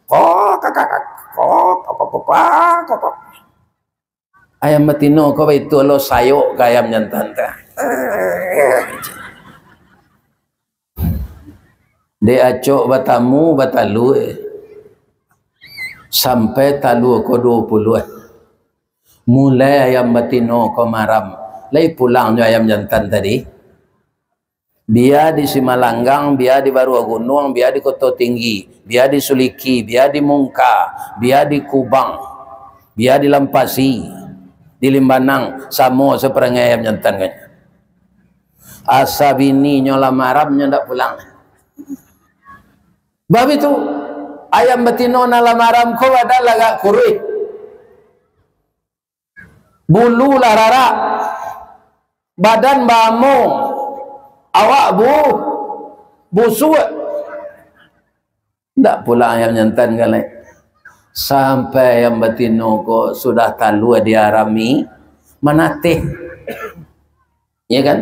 Kok, kok, kok, kok, kok, kok, kok, kok. Ayam batino ko baitu lo sayok ka ayam jantan tu. Dek acok batamu batalua. Sampai talua ko duo puluah. Mulai ayam batino ko maram, lai pulang jo ayam jantan tadi. Bia di Simalanggang, bia di Baruah Gunuang, bia di Koto Tinggi, bia di Suliki, bia di Mungka, bia di Kubang, bia di Lampasi, di Limbanang, samo saparangai ayam jantan kan. Asa bininyo lah maram, nyo ndak pulang. Bab itu, ayam batino nan lah maram ko badan lah agak kuruih. Bulu lah rarak. Badan baamo. Awak bu-, busuak. Ndak pulang ayam jantan kan, lai. Sampai ayam batino ko sudah talua diarami, manateh. Ya kan?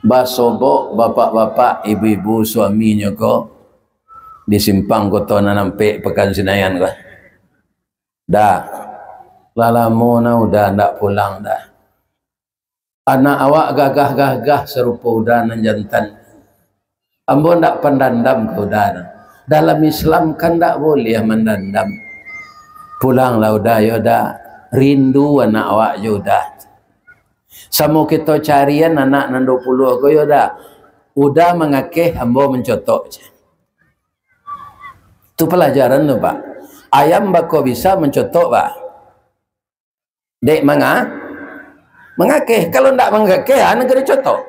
Basobok bapak-bapak, ibu-ibu, suaminyo ko di simpang Koto Nan Ampek, Pakan Sinayan ko. Dah, lah lamo nah Uda ndak pulang dah. Anak awak gagah-gagah sarupo Uda nan jantan. Ambo ndak pandandam ka Uda tu. Dalam Islam kan ndak boleh mandandam. Pulanglah Uda, yo Da. Rindu anak awak jo Uda. Samo kito carian anak nan duo puluah ko, yo Da. Uda mangakeh, ambo mancotok. Tu palajaran tu, Pak. Ayam bako bisa mancotok, Pak. Dek manga-, mangakeh. Kalau ndak mangakeh, ha, nan ka dicotok.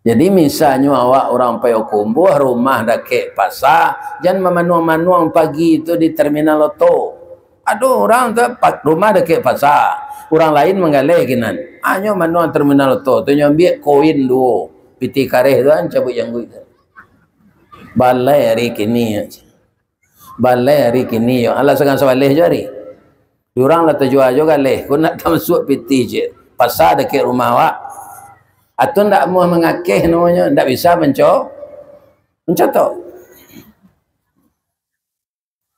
Jadi, misalnyo awak urang Payokumbuah, rumah dakek pasa, jan mamanuang-manuang pagi tu di terminal oto. Ado urang tu, pa-, rumah dakek pasa, urang lain manggaleh kinan. Hanyo manuang terminal oto tu, nyo ambiak koin duo, pitih kareh tu, kan, cabuik jangguik tu. Balai ari kini. Balai ari kini yo, alah sagan sabaleh jo ari. Urang lah tajua jo galeh, ko nak tamasuak pitih ciek. Pasa dakek rumah awak. Atau ndak amuah mangakeh namonyo, ndak bisa manco-, mancotok.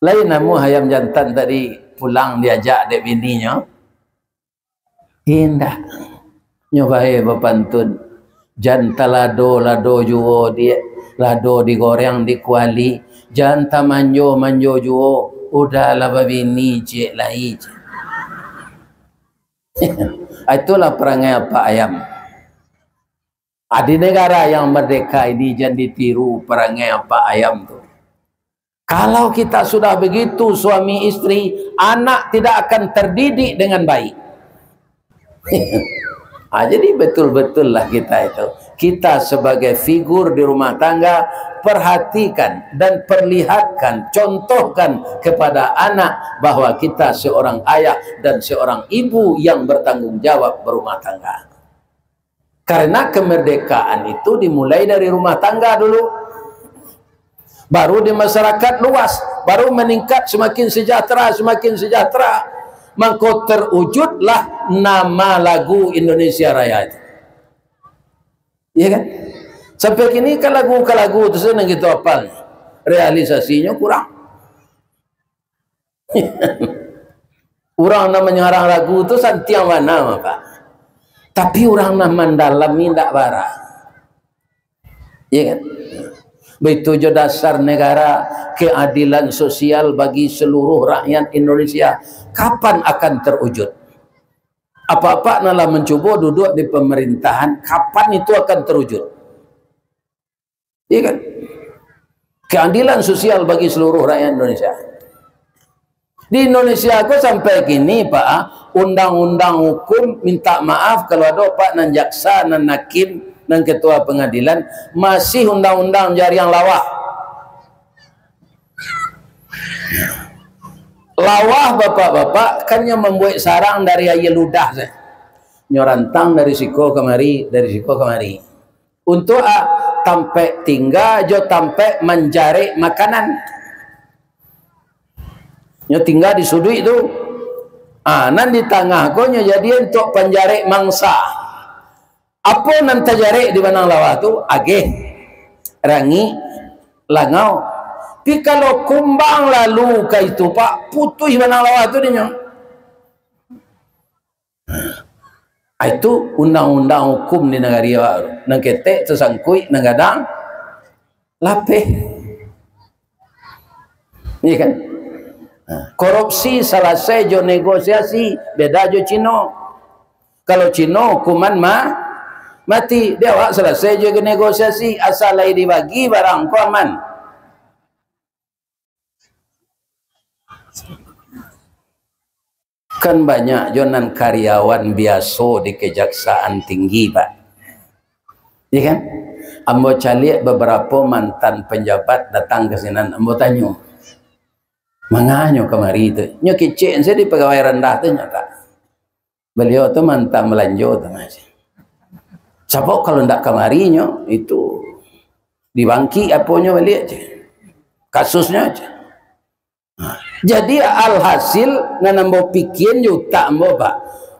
Lain amuah ayam jantan tadi pulang diajak dek bininyo. Indak. Nyo bae bapantun. Jan talado-lado juo, Diak. Lado digoreng di kuali. Jan tamanjo-manjo juo. Uda lah babini ciek lai, ciek. Itulah parangai apak ayam. Ah, di negara yang merdeka ini jan ditiru parangai apak ayam tu. Kalau kita sudah begitu suami istri, anak tidak akan terdidik dengan baik. Ah, jadi betul-betullah kita itu. Kita sebagai figur di rumah tangga, perhatikan dan perlihatkan, contohkan kepada anak bahwa kita seorang ayah dan seorang ibu yang bertanggung jawab berumah tangga. Karena kemerdekaan itu dimulai dari rumah tangga dulu. Baru di masyarakat luas, baru meningkat semakin sejahtera, semakin sejahtera. Mangko terwujudlah nama lagu Indonesia Raya itu. Iya kan? Sampai kini ka lagu, ka lagu tu sajo nan kito apal. Realisasinyo kurang. Urang nan manyarang lagu tu santiang bana, Pak. Tapi urang nan mandalami ndak bara. Iya kan? Baitu jo dasar negara, keadilan sosial bagi seluruh rakyat Indonesia. Kapan akan terwujud? Apak-apak nan lah mancubo duduak di pemerintahan, kapan itu akan terwujud? Iya kan? Keadilan sosial bagi seluruh rakyat Indonesia. Di Indonesia ko sampai kini, Pak, undang-undang hukum, minta maaf kalau ado, Pak, nan jaksa, nan hakim, nan ketua pengadilan, masih undang-undang jariang lawah. Lawah, bapak-bapak, kan nyo mambuek sarang dari aia ludah sajo. Nyo rantang dari siko kamari, dari siko kamari. Untuak, ah, tampek tingga jo tampek manjarek makanan. Nyo tingga di suduik tu. Ah, nan di tangah ko nyo jadi untuak panjarek mangsa. Apo nan tajarek di banang lawah tu? Ageh, rangik, langau. Tapi kalau kumbang lalu ka itu, Pak, putuih banang lawah tu dinyo. Ah, itu undang-undang hukum di nagari awak tu. Nan ketek tasangkuik, nan gadang lapeh. Iya kan? Nah, korupsi salasai jo negosiasi, beda jo Cino. Kalau Cino hukuman ma-, mati, di awak salasai jo negosiasi, asal lai dibagi barang ko aman. Kan banyak jo nan karyawan biaso di Kejaksaan Tinggi, Pak. Iya kan? Ambo caliak babarapo mantan panjabat datang ka sinan, ambo tanyo, "Manganyo kamari tu?" Nyo kecek sajo di pagawai randah tu, nyo tak. Baliau tu mantan balanjo tu, Mas. Sabab kalau ndak kamari nyo, itu Dibangkik aponyo baliak je. Kasusnyo je. Jadi, alhasil, nan ambo pikian jo utak ambo, Pak,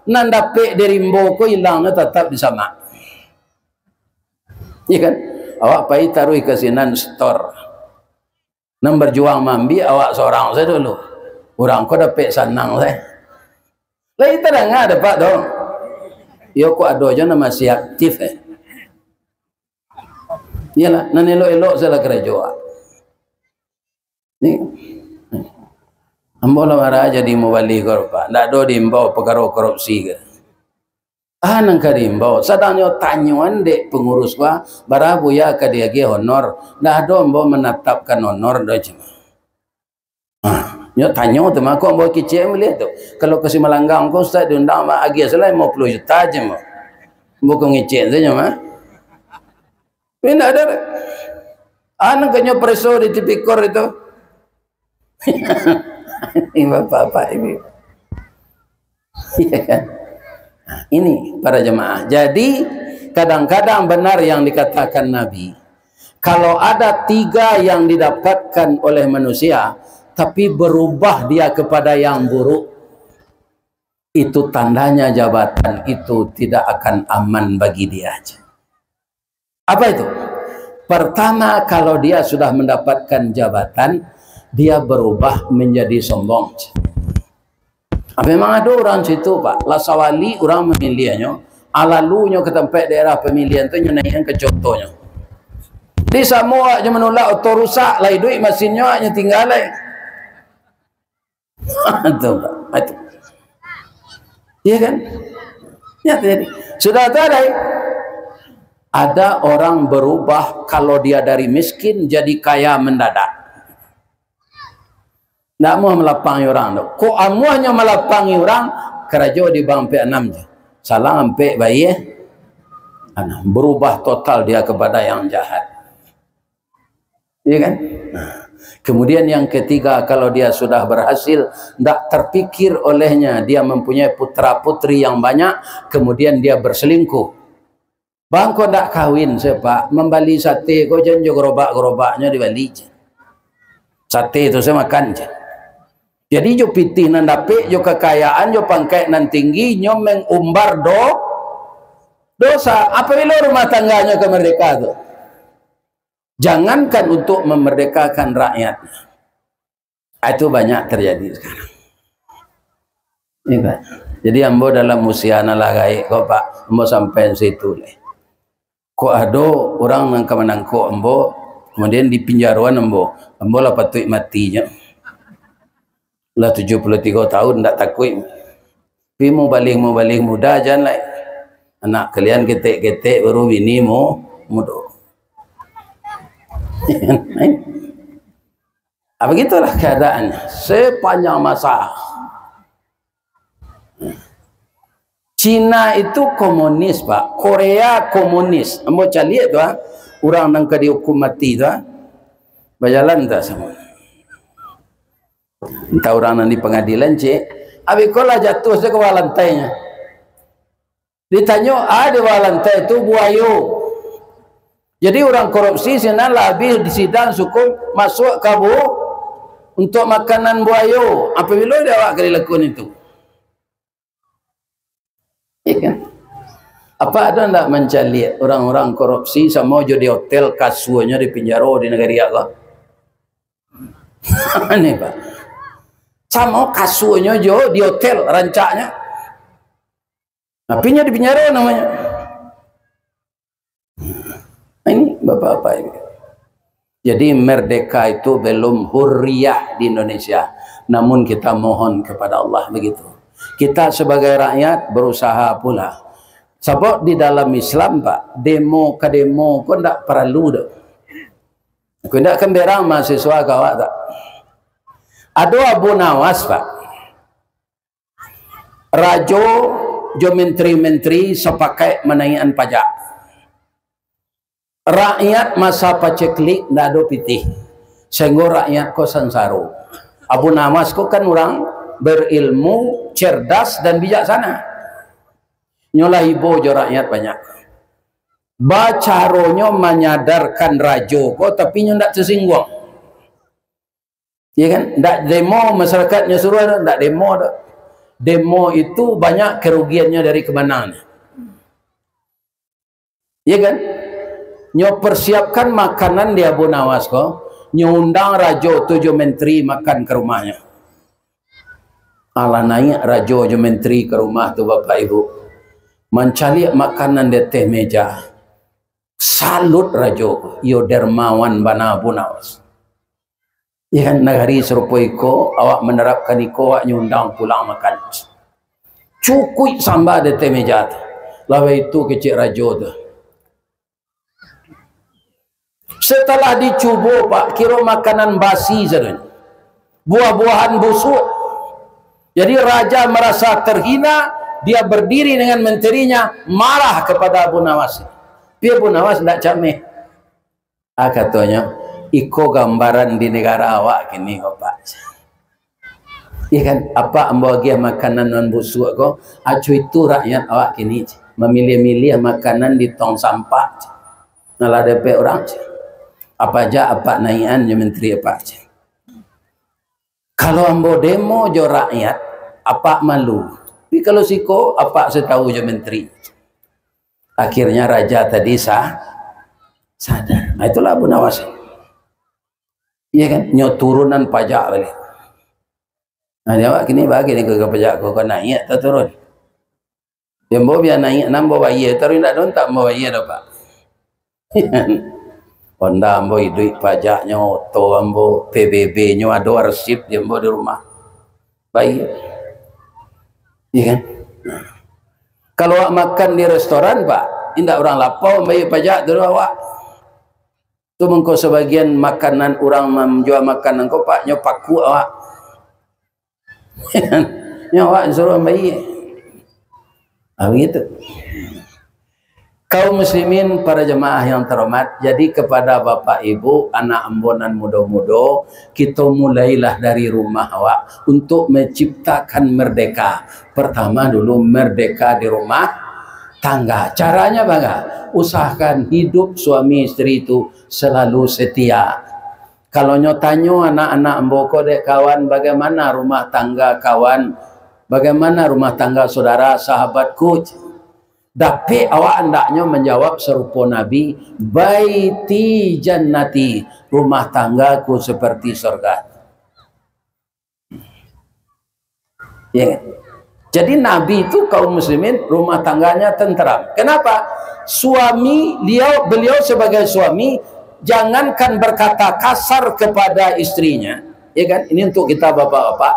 nan dapek dari ambo ko ilangnyo tatap di samak. Iya kan? Awak pai taruih ka sinan setor. Nan bajuang maambiak awak sorang sajo dulu. Urang ko dapek sanang sajo. Lai tadanga dek Apak tu. Iyo ko ado jo nan masih aktif, eh. Iyolah, nan elok-elok sajolah karajo. Ni, ambo lah marah jadi mubalih ko, Pak. Ndak ado diimbau pakaro korupsi ko. Ah, nan ka diimbau. Sadangnyo tanyoan dek pangurus ko, bara Buya ka diagiah honor. Ndak ado ambo manatapkan honor doh, cuma. Ah, nyo tanyo tu mah, ko ambo kicek maliek tu. Kalau ka Simalanggang ko, Ustaz diundang, mah, agiah salah limo puluah juta je, mah. Ambo ko ngicek sajo, mah. Tapi ndak ado doh. Ah, nan kanyo pareso di tipikor itu. Ini bapak-bapak ini. Iya kan? Nah, ini para jemaah. Jadi, kadang-kadang benar yang dikatakan Nabi. Kalau ada tiga yang didapatkan oleh manusia, tapi berubah dia kepada yang buruk, itu tandanya jabatan itu tidak akan aman bagi dia. Apa itu? Pertama, kalau dia sudah mendapatkan jabatan, dia berubah menjadi sombong. Ah, memang ado urang situ, Pak. Lah sawali urang mamiliahnyo, ah, lalu nyo ka tampek daerah pamilihan tu, nyo naiakan ka otonyo. Di samo awak nyo manulak, oto rusak, lah iduik masinnyo, awak nyo tingga lai. Tu, Pak. Itu. Iya kan? Ya, jadi. Sudah tu ada, ada orang berubah, kalau dia dari miskin jadi kaya mendadak. Ndak amuah malapangi urang tu. Kok amuahnyo malapangi urang, karajo di bank P enam je. Salang ampek bayia. Nah, berubah total dia kepada yang jahat. Iya kan? Nah, kemudian yang ketiga, kalau dia sudah berhasil, ndak terpikir olehnya dia mempunyai putra-putri yang banyak, kemudian dia berselingkuh. Bang, kok ndak kawin se, Pak? Mambali sate ko jan jo gerobak-gerobaknyo dibali je. Sate tu se makan je. Jadi jo pitih nan dapek, jo kakayaan, jo pangkek nan tinggi, nyo mengumbar do-, dosa. Apabilo rumah tangganyo ka merdeka tu? Jangankan untuk memerdekakan rakyat. Ah, itu banyak terjadi sekarang. Ini, Pak. Jadi, ambo dalam usia nan lah gaek ko, Pak, ambo sampai situ lai. Kok ado urang nan ka manangkok ambo, kemudian dipinjaroan ambo, ambo lah patuik mati nyo. Lah tujuah puluah tigo tahun, ndak takuik. Tapi mubalih-mubalih muda jan lai. Anak kalian ketek-ketek, baru bini mu-, mudo. Ah, begitulah keadaannya sepanjang masa. Cina itu komunis, Pak. Korea komunis. Ambo caliak tu, ah. Urang nan ka dihukum mati tu, ah. Bajalan tu samo. Entah urang nan di pangadilan, cek. Abih ko lah jatuah sajo ka bawah lantainyo. Ditanyo, "Ah, di bawah lantai tu buayo." Jadi, urang korupsi sinan lah abih disidang, syukur masuak ka bu-, untuak makanan buayo. Apabilo dek awak ka dilakukan itu? Iya kan? Apa ado ndak mancaliak urang-urang korupsi samo jo di hotel kasuanyo di pinjaro di nagari Allah? Aneh, Pak. Samo kasuanyo jo di hotel rancaknyo. Tapi nyo di pinjaro namonyo. Ini bapak-bapak ini. Jadi merdeka itu belum hurriyah di Indonesia. Namun kita mohon kepada Allah begitu. Kita sebagai rakyat berusaha pula. Sabab di dalam Islam, Pak, demo ka demo ko ndak paralu doh. Aku ndak kan berang mahasiswa ka awak tak? Ado Abu Nawas, Pak. Rajo jo menteri-menteri sapakaik manaiakan pajak. Rakyat masa paceklik ndak ado pitih, sahinggo rakyat ko sansaro. Abu Nawas ko kan urang berilmu, cerdas, dan bijaksana. Nyo lah ibo jo rakyat banyak. Bacaronyo manyadarkan rajo ko, tapi nyo ndak tasingguang. Ya kan? Ndak demo, masyarakatnyo suruah, ndak demo doh. Demo itu banyak kerugiannyo dari kemenangan. Ya kan? Nyo persiapkan makanan di Abu Nawas ko, nyo undang rajo tu jo menteri makan ka rumahnyo. Alah naiak rajo jo menteri ka rumah tu, Bapak Ibu, mancaliak makanan di ateh meja. Salut rajo ko, iyo dermawan bana Abu Nawas. Ya kan, nagari sarupo iko, awak manerapkan iko, awak nyo undang pulang makan. Cukuik samba di ateh meja tu. Lawan itu kecek rajo tu. Setelah dicubo, Pak, kiro makanan basi sadonyo. Buah-buahan busuk. Jadi raja merasa terhina, dia berdiri dengan menterinya, marah kepada Abu Nawas. Tapi Abu Nawas ndak cameh. Ah, katonyo, "Iko gambaran di negara awak kini ko, Pak." Ya kan, apak ambo agiah makanan nan busuak ko, acu itu rakyat awak kini, mamiliah-miliah makanan di tong sampah, nan lah dapek urang, apak jak apak naiakan jo menteri apak. Kalau ambo demo jo rakyat, apak malu. Tapi kalau siko, apak satawu jo menteri. Akhirnya raja tadi sa-, sadar. Nah, itulah Abu Nawas. Iya kan? Nyo turunan pajak baliak. Nah, di awak kini bagi ni ka pajak ko, ko naiak atau turun? Yo, ambo bia naiak, nan ambo bayia, taruih indak dontak ambo bayia doh, Pak. Honda ambo iduik pajaknyo, oto ambo, P B B-nyo ado arsip di ambo di rumah. Bayia. Iya kan? Kalau awak makan di restoran, Pak, indak urang lapau bayia pajak tu doh awak. Tu mangko sabagian makanan urang manjua makanan ko, Pak, nyo pakuak awak. Nyo awak suruah bayia. Ah, begitu. Kaum muslimin, para jemaah yang terhormat, jadi kepada bapak ibu, anak ambo nan mudo-mudo, kito mulailah dari rumah awak untuk menciptakan merdeka. Pertama dulu merdeka di rumah tangga. Caranya bagaimana? Usahakan hidup suami isteri itu selalu setia. Kalau nyo tanyo anak-anak ambo ko dek kawan, "Bagaimana rumah tangga kawan? Bagaimana rumah tangga saudara, sahabatku?" Dapek awak andaknyo manjawab sarupo Nabi, "Baiti jannati, rumah tanggaku seperti surga." Ya kan? Jadi Nabi itu, kaum muslimin, rumah tangganya tenteram. Kenapa? Suami, beliau, beliau sebagai suami, jangankan berkata kasar kepada istrinya, ya kan? Ini untuk kita bapak-bapak,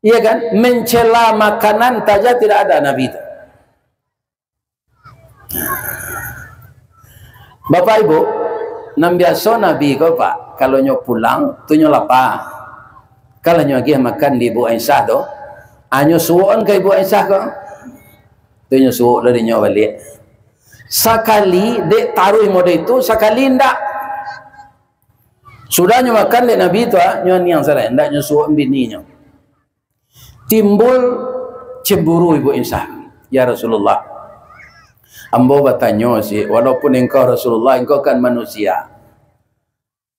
ya kan? Mencela makanan saja tidak ada Nabi itu. Bapak Ibu, nan biaso Nabi ko, Pak, kalau nyo pulang, tu nyo lapa. Kalau nyo agiah makan di Ibu Aisyah tu, ah, nyo suokan ka Ibu Aisyah ko. Tu nyo suok dari nyo baliak. Sakali dek taruih model itu, sakali ndak. Sudah nyo makan dek Nabi tu, ah, nyo aniang sarai, ndak nyo suok bini nyo. Timbul cemburu Ibu Aisyah. "Ya Rasulullah, ambo batanyo sih, walaupun engkau Rasulullah, engkau kan manusia.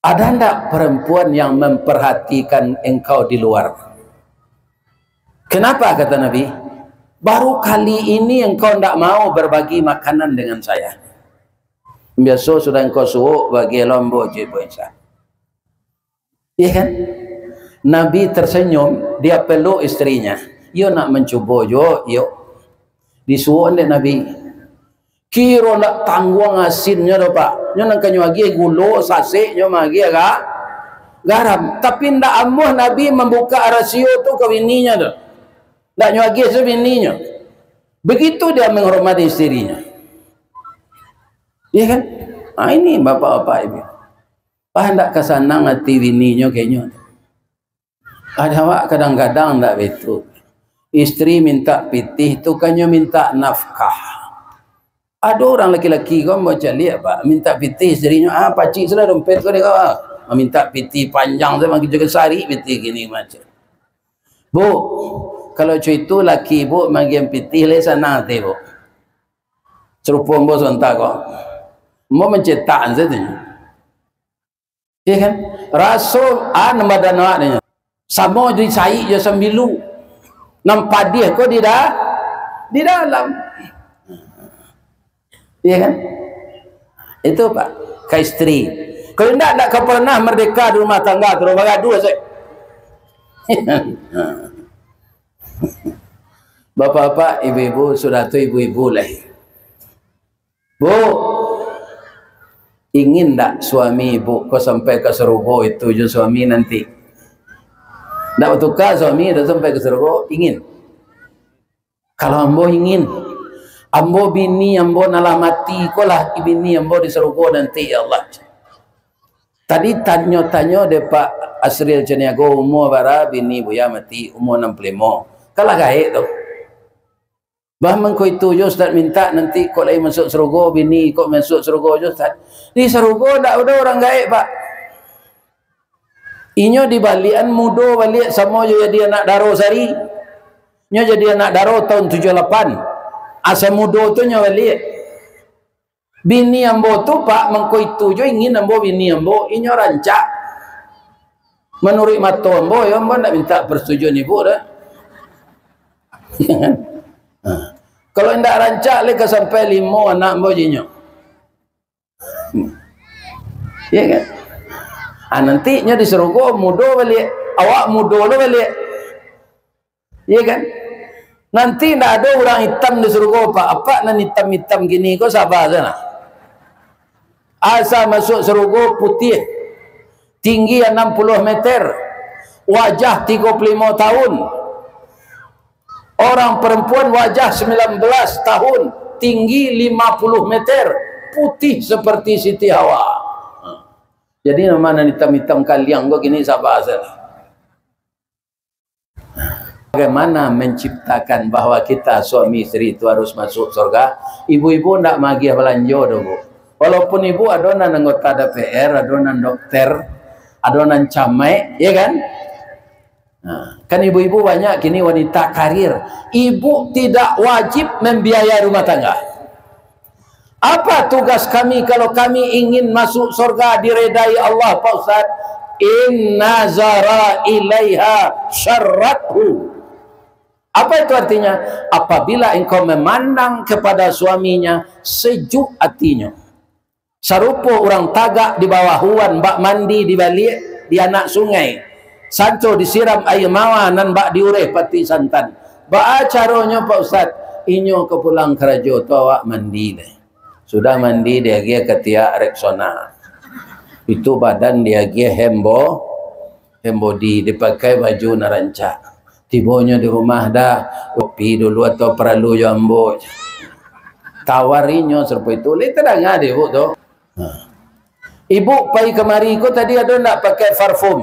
Ada ndak perempuan yang memperhatikan engkau di luar?" "Kenapa?" kata Nabi. "Baru kali ini engkau ndak mau berbagi makanan dengan saya. Biaso sudah engkau suok, bagi lo ambo," cek Ibu Aisyah. Iya kan? Nabi tersenyum, dia peluk istrinya. Iyo nak mancubo juo, iyo. Disuok dek Nabi. Kiro ndak tangguang asinnyo doh, Pak. Nyo nan ka nyo agiah gulo, sasek, nyo maagiah ga-, garam. Tapi ndak amuah Nabi mambuka rasio tu ka bininyo tu. Ndak nyo agiah se bininyo. Begitu dia menghormati istrinya. Iya kan? Ah, ini bapak-bapak ibu. Ah, ndak ka sanang ati bininyo kayaknyo. Ada awak kadang-kadang ndak betul. Isteri minta pitih tu kan nyo minta nafkah. Ado urang laki-laki ko ambo caliak, Pak, minta pitih isterinyo, ah, pacik sudah dompet ko dek kau, ah. Minta pitih panjang tu, makin juga sarik pitih kini macam. Bu, kalau cuy itu laki ibu magian pitih lai sanang ati, Bu. Sarupo ambo sabanta ko. Ambo mancetak sajo. Iya kan? Raso an badan awak nyo. Samo di saik jo sambilu. Nan padiah ko di da-, di dalam. Iya kan? Itu, Pak, ka isteri. Kalau indak, indak ka pernah merdeka di rumah tangga, terus bagaduah saja. Bapak-bapak, ibu-ibu, sudah tu ibu-ibu lah. Bu, ingin ndak suami ibu ko sampai ka sarugo itu jo suami nanti? Ndak batuka suami dah sampai ka sarugo, ingin? Kalau ambo ingin, ambo bini ambo nan lah mati ko lah bini ambo di sarugo nanti, ya Allah. Tadi tanyo-tanyo dek Pak Asril Caniago, umua bara bini Buya mati, umua anam puluah limo. Kalah gaek tu. Bah mangko itu jo Ustaz mintak nanti kok lai masuak sarugo, bini kok masuak sarugo jo Ustaz. Di sarugo ndak ado urang gaek, Pak. Inyo dibaliakan mudo baliak samo jo jadi anak daro sari. Nyo jadi anak daro tahun tujuah lapan. Asa mudo tu nyo baliak. Bini ambo tu, Pak, mangko itu jo ingin ambo bini ambo, inyo rancak. Manuruik mato ambo, yo ambo ndak minta persetujuan ibu dah. Ha. Kalau indak rancak, lai ka sampai limo anak ambo jinyo. Ya kan? Ah, nanti nyo di sarugo mudo baliak, awak mudo lo baliak. Iya kan? Nanti ndak ado urang itam di sarugo, Pak. Apak nan itam-itam gini ko saba sajo nah. Asa masuak sarugo putiah, tinggi anam puluah meter, wajah tigo puluah limo tahun. Orang perempuan wajah sembilan belas tahun, tinggi lima puluh meter, putih seperti Siti Hawa. Jadi, nama nan itam-itam kaliang ko gini saba sajo. Bagaimana menciptakan bahwa kita suami isteri itu harus masuk surga? Ibu-ibu ndak magiah balanjo doh, Bu. Walaupun ibu ado nan anggota D P R, ado nan dokter, ado nan camaik, ya kan? Nah, kan ibu-ibu banyak kini wanita karir. Ibu tidak wajib membiayai rumah tangga. Apa tugas kami kalau kami ingin masuk surga, diredai Allah, Pak Ustaz? In nazara ilaiha syarrathu. Apa itu artinya? Apabila engkau memandang kepada suaminya, sejuk hatinya. Sarupo urang tagak di bawah awan bak mandi di baliak, di anak sungai. Sanco disiram aia mawar nan bak diureh pati santan. Baa caronyo, Pak Ustaz? Inyo ka pulang karajo tu awak mandi lai. Sudah mandi, diagiah katiak Rexona. Itu badan diagiah hembo, hand body, dipakai baju nan rancak. Tibonyo di rumah dah, kopi dulu atau paralu jo ambo. Tawar inyo sarupo itu. Lai tadanga dek ibu tu. Ha. Ibu pai kamari ko tadi ado ndak pakai parfum?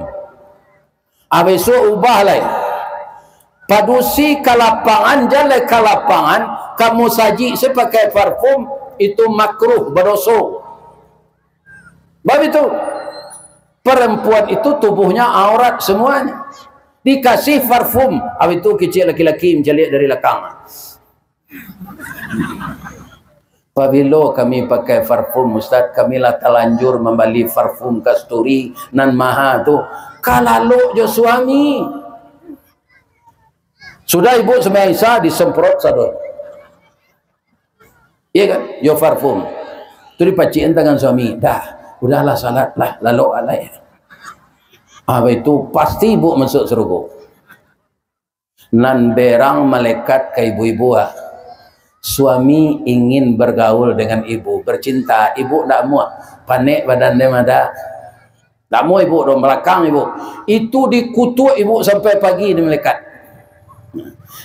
Ah, bisuak ubah lai. Padusi ka lapangan, jan lai ka lapangan, ka musajik se pakai parfum, itu makruh, badoso. Bab itu, perempuan itu tubuhnya aurat semuanya. Dikasih parfum, habis itu kicik laki-laki mancaliak dari lakang. Pabilo kami pakai parfum, Ustaz? Kami lah talanjur mambali parfum kasturi nan maha tu. Ka lalok jo suami. Sudah ibu sumbayang Isya, disemprot sado. Iya kan? Jo parfum. Tu dipacikan tangan suami. Dah, udahlah salat lah, lalok alai. Ah, itu pasti ibu masuk surga. Nan berang malaikat ka ibu-ibu, ah. Suami ingin bergaul dengan ibu, bercinta. Ibu ndak amuah. Panek badan dia mah dah. Ndak amuah ibu doh, malakang ibu. Itu dikutuk ibu sampai pagi di malaikat.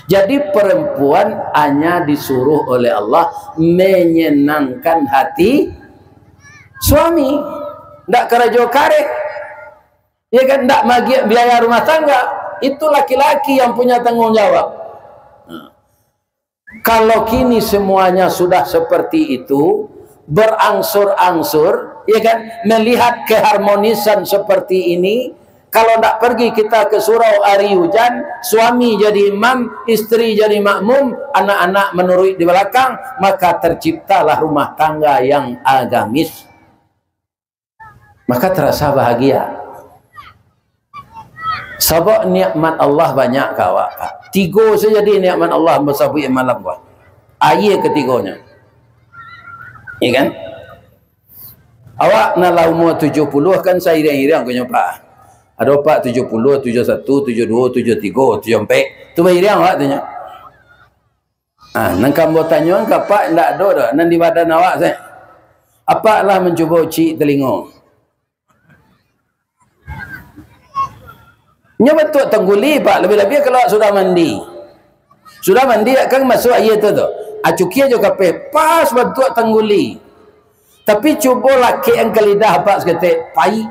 Jadi, perempuan hanya disuruh oleh Allah menyenangkan hati suami. Ndak karajo kareh. Ya kan? Ndak magiak biaya rumah tangga. Itu laki-laki yang punya tanggung jawab. Nah, kalau kini semuanya sudah seperti itu, berangsur-angsur, ya kan, melihat keharmonisan seperti ini, Kalau ndak pergi kita ke surau ari hujan, suami jadi imam, isteri jadi makmum, anak-anak menuruik di belakang, maka terciptalah rumah tangga yang agamis. Maka terasa bahagia. Sabab nikmat Allah banyak ka awak, Pak. Tigo saja di nikmat Allah basabuik malam ko. Aia katigonyo. Ya kan? Awak nan lah umur tujuh puluh kan sairiang-iriang ko nyo, Pak. Ado, Pak, tujuh puluh, tujuh satu, tujuh dua, tujuh tiga, tujuh ampek. Tu bairiang awak tu nyo. Ah, nan ka ambo tanyo ka Apak ndak ado doh, nan di badan awak se. Apak lah mancubo ciek talingo. Nyo bantuak tangguli, Pak, labiah-labiah kalau sudah mandi. Sudah mandi, kan masuak aia tu, tu. Ah, cukia jo kapeh, pas bantuak tangguli. Tapi cubo lakekkan ka lidah Apak saketek, paik.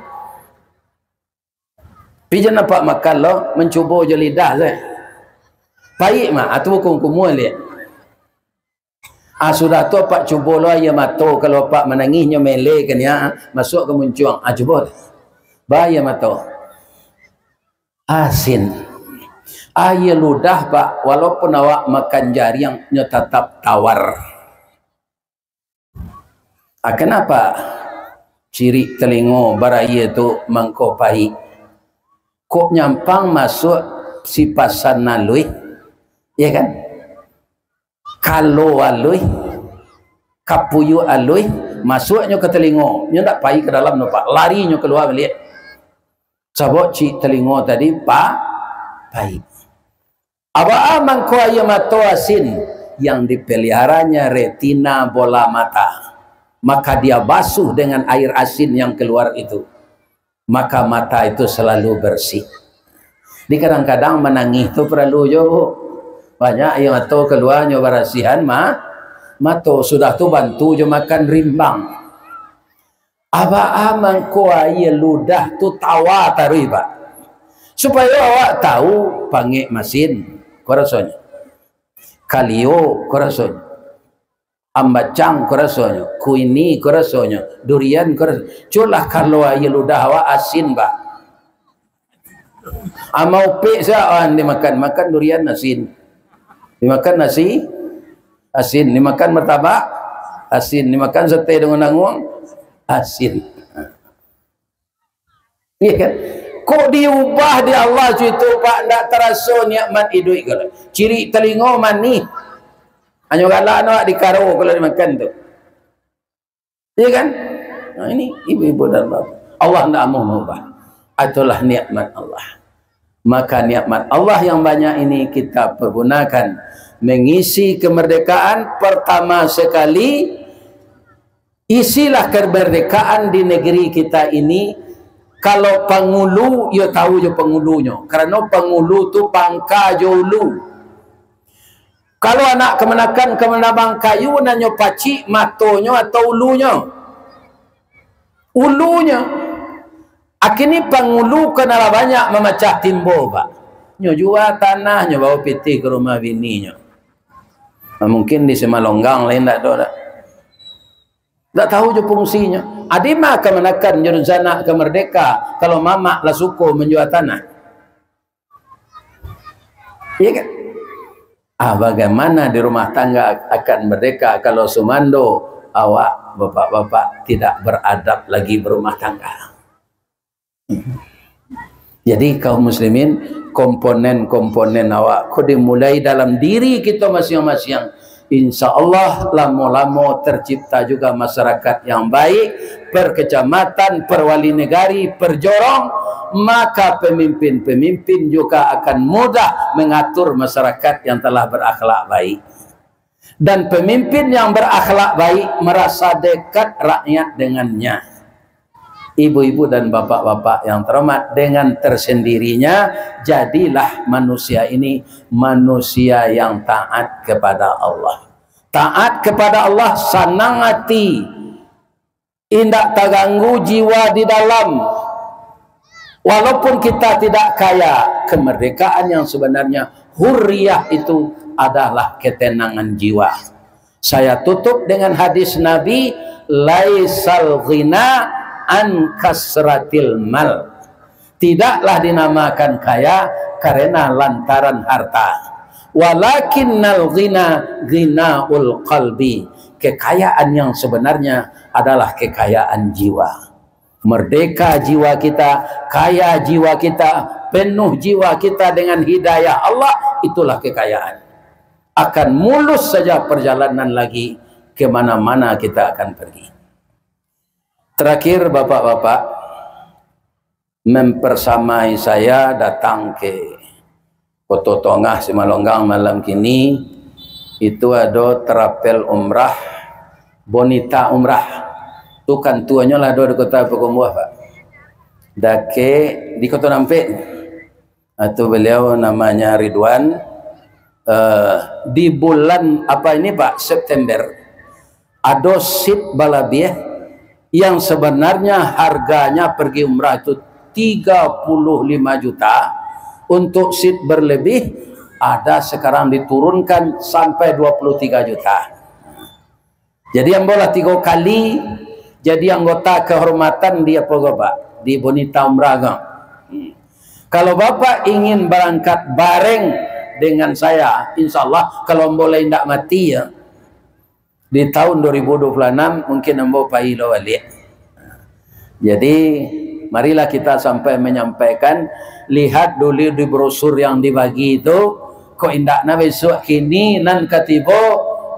Pi jan Apak makan lo, mancubo jo lidah se. Paik mah, ah, tu hukum kumua liak. Ah, sudah tu Apak cubo lo aia mato, kalau Apak manangih nyo mele ka niak, masuak ka muncuang. Ah, cubo. Ba aia mato. Asin. Aia ludah, Pak, walaupun awak makan jariang, nyo tatap tawar. Ah, kenapa cirik talingo baraia tu mangko paik? Kok nyampang masuak sipasan aluih, ya kan? Kalo aluih, kapuyuak aluih, masuaknyo ka talingo, nyo ndak pai ka dalam doh, Pak, lari nyo kalua baliak. Sabab cirik talingo tadi pa-, paik. Abaa mangko aia mato asin yang dipeliharanya retina bola mata, maka dia basuh dengan air asin yang keluar itu, maka mata itu selalu bersih. Di kadang-kadang manangih tu paralu jo, Bu. Banyak aia mato kalua nyo barasihan ma-, mato, sudah tu bantu jo makan rimbang. Abaa mangko aia ludah tu tawa taruih, Pak. Supayo awak tahu, pangek masin, ko rasonyo. Kalio, ko rasonyo. Ambacang, ko rasonyo. Kuini, ko rasonyo. Durian, ko rasonyo. Cubolah kalau aia ludah awak asin, Pak. Ama upek sa, ah, dimakan, makan durian asin. Dimakan nasi, asin. Dimakan martabak, asin. Dimakan sate daun danguang, asin. Iya kan? Kok diubah di Allah cuito, Pak, ndak taraso nikmat iduik ko. Cirik talingo manih. Hanyo galak awak dikaro kalau dimakan tu. Iya kan? Nah, ini ibu-ibu dan bapak. Allah ndak mau mengubah. Itulah nikmat Allah. Maka nikmat Allah yang banyak ini kita pergunakan mengisi kemerdekaan. Pertama sekali, isilah kemerdekaan di negeri kita ini. Kalau pangulu, yo tahu jo pangulunyo. Karano pangulu tu pangka jo ulu. Kalau anak kamanakan ka manabang kayu, nan nyo pacik matonyo atau ulunyo? Ulunyo. Akini pangulu ko nan lah banyak mamacah timbo, Pak. Nyo jua tanah, nyo bawa pitih ka rumah bininyo. Nah, mungkin di Simalonggang lain ndak ado dak. Ndak tahu jo fungsinyo. Adi ma kamanakan jo dunsanak ka mardeka, kalau mamak lah suko manjua tanah. Iya kan? Ah, bagaimana di rumah tangga akan merdeka kalau sumando awak, bapak-bapak, tidak beradab lagi berumah tangga? Jadi, kaum muslimin, komponen-komponen awak ko dimulai dalam diri kito masiang-masiang. Insya Allah, lamo-lamo tercipta juga masyarakat yang baik, per kecamatan, per wali negari, per jorong, maka pemimpin-pemimpin juga akan mudah mengatur masyarakat yang telah berakhlak baik. Dan pemimpin yang berakhlak baik merasa dekat rakyat dengannya. Ibu-ibu dan bapak-bapak yang terhormat, dengan tersendirinya jadilah manusia ini manusia yang taat kepada Allah. Taat kepada Allah, sanang hati, indak taganggu jiwa di dalam. Walaupun kita tidak kaya, kemerdekaan yang sebenarnya, hurriyah, itu adalah ketenangan jiwa. Saya tutup dengan hadis Nabi, "Laisal ghina an kasratil mal." Tidaklah dinamakan kaya karena lantaran harta. Walakinnal ghina ghinaul qalbi. Kekayaan yang sebenarnya adalah kekayaan jiwa. Merdeka jiwa kita, kaya jiwa kita, penuh jiwa kita dengan hidayah Allah, itulah kekayaan. Akan mulus saja perjalanan lagi, ke mana-mana kita akan pergi. Terakhir, bapak-bapak, mempersamai saya datang ke Koto Tongah Simalunggau malam kini, itu ado travel umrah, Bonita Umrah. Tu kantuanyo lah ado di Kota Pakumbuah, Pak. Dakek di Koto Nampek. Atau beliau namanya Ridwan. Eh, di bulan apa ini, Pak? September. Ado seat balabiah yang sebenarnya harganya pergi umrah itu tiga puluh lima juta, untuk seat berlebih ada sekarang diturunkan sampai dua puluh tiga juta. Jadi ambo lah tigo kali jadi anggota kehormatan di apa ko, Pak? Di Bonita Umrah ko. Hmm. Kalau Bapak ingin berangkat bareng dengan saya, insya Allah, kalau ambo lah indak mati, ya, di tahun dua ribu dua puluh enam mungkin ambo pai lo baliak. Jadi, marilah kita sampai menyampaikan, lihat dulu di brosur yang dibagi itu, kok indak na besok kini nan ka tibo,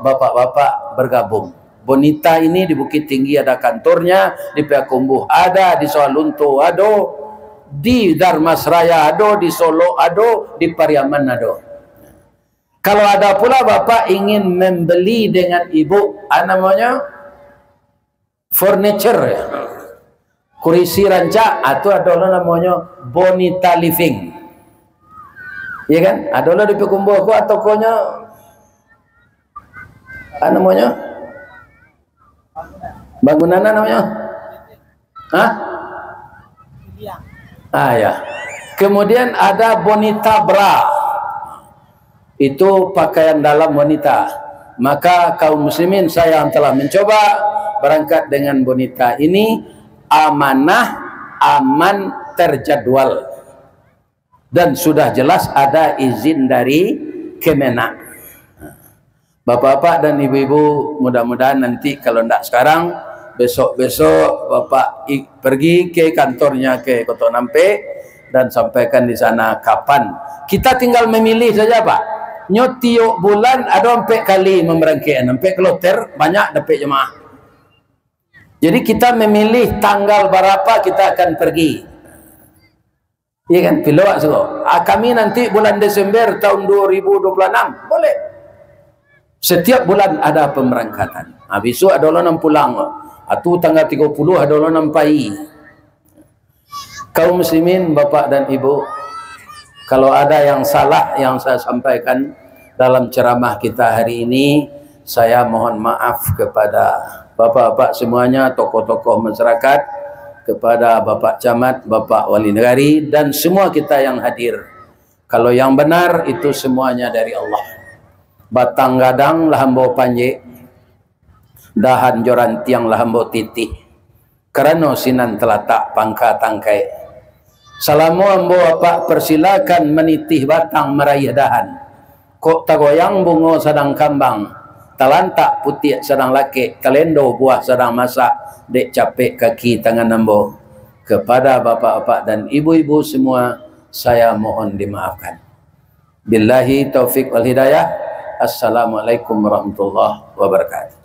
bapak-bapak bergabung. Bonita ini di Bukittinggi ada kantornya, di Payakumbuh ada, di Sawalunto ado, di Dharmasraya ado, di Solok ado, di Pariaman ado. Kalau ada pula bapak ingin membeli dengan ibu, ah, namonyo furniture, ya. Kurisi rancak, ah, tu ado lo namonyo Bonita Living. Ya kan? Ado lo di Pakumbuah ko, ah, tokonyo, ah, namonyo? Bangunan namonyo? Hah? Ah, ya. Kemudian ada Bonita Bra. Itu pakaian dalam wanita. Maka kaum muslimin, saya yang telah mencoba berangkat dengan Bonita ini, amanah, aman, terjadwal. Dan sudah jelas ada izin dari Kemenag. Bapak-bapak dan ibu-ibu, mudah-mudahan nanti kalau ndak sekarang, besok-besok Bapak i-, pergi ke kantornya ke Koto Nampek dan sampaikan di sana kapan. Kita tinggal memilih saja, Pak. Nyo tiok bulan ado ampek kali memberangkek, ampek kloter, banyak dapek jemaah. Jadi kita memilih tanggal berapa kita akan pergi. Iya kan? Pilih awak suko. Ah, kami nanti bulan Desember tahun dua ribu dua puluh enam. Boleh. Setiap bulan ada pemberangkatan. Ah, besok ado lo nan pulang. Ah, tu tanggal tiga puluh ado lo nan pai. Kaum muslimin, bapak dan ibu, kalau ada yang salah yang saya sampaikan dalam ceramah kita hari ini, saya mohon maaf kepada bapak-bapak semuanya, tokoh-tokoh masyarakat, kepada Bapak Camat, Bapak Wali Negari, dan semua kita yang hadir. Kalau yang benar, itu semuanya dari Allah. Batang gadang lah ambo panjek, dahan jo rantiang lah ambo titih, karano sinan talatak pangka tangkai. Salamo ambo apak persilakan manitih batang maraih dahan, kok tagoyang bungo sadang kambang, talantak putiak sadang lakek, talendo buah sadang masak, dek capek kaki tangan ambo. Kepada bapak-bapak dan ibu-ibu semua, saya mohon dimaafkan. Billahi taufik wal hidayah. Assalamualaikum warahmatullahi wabarakatuh.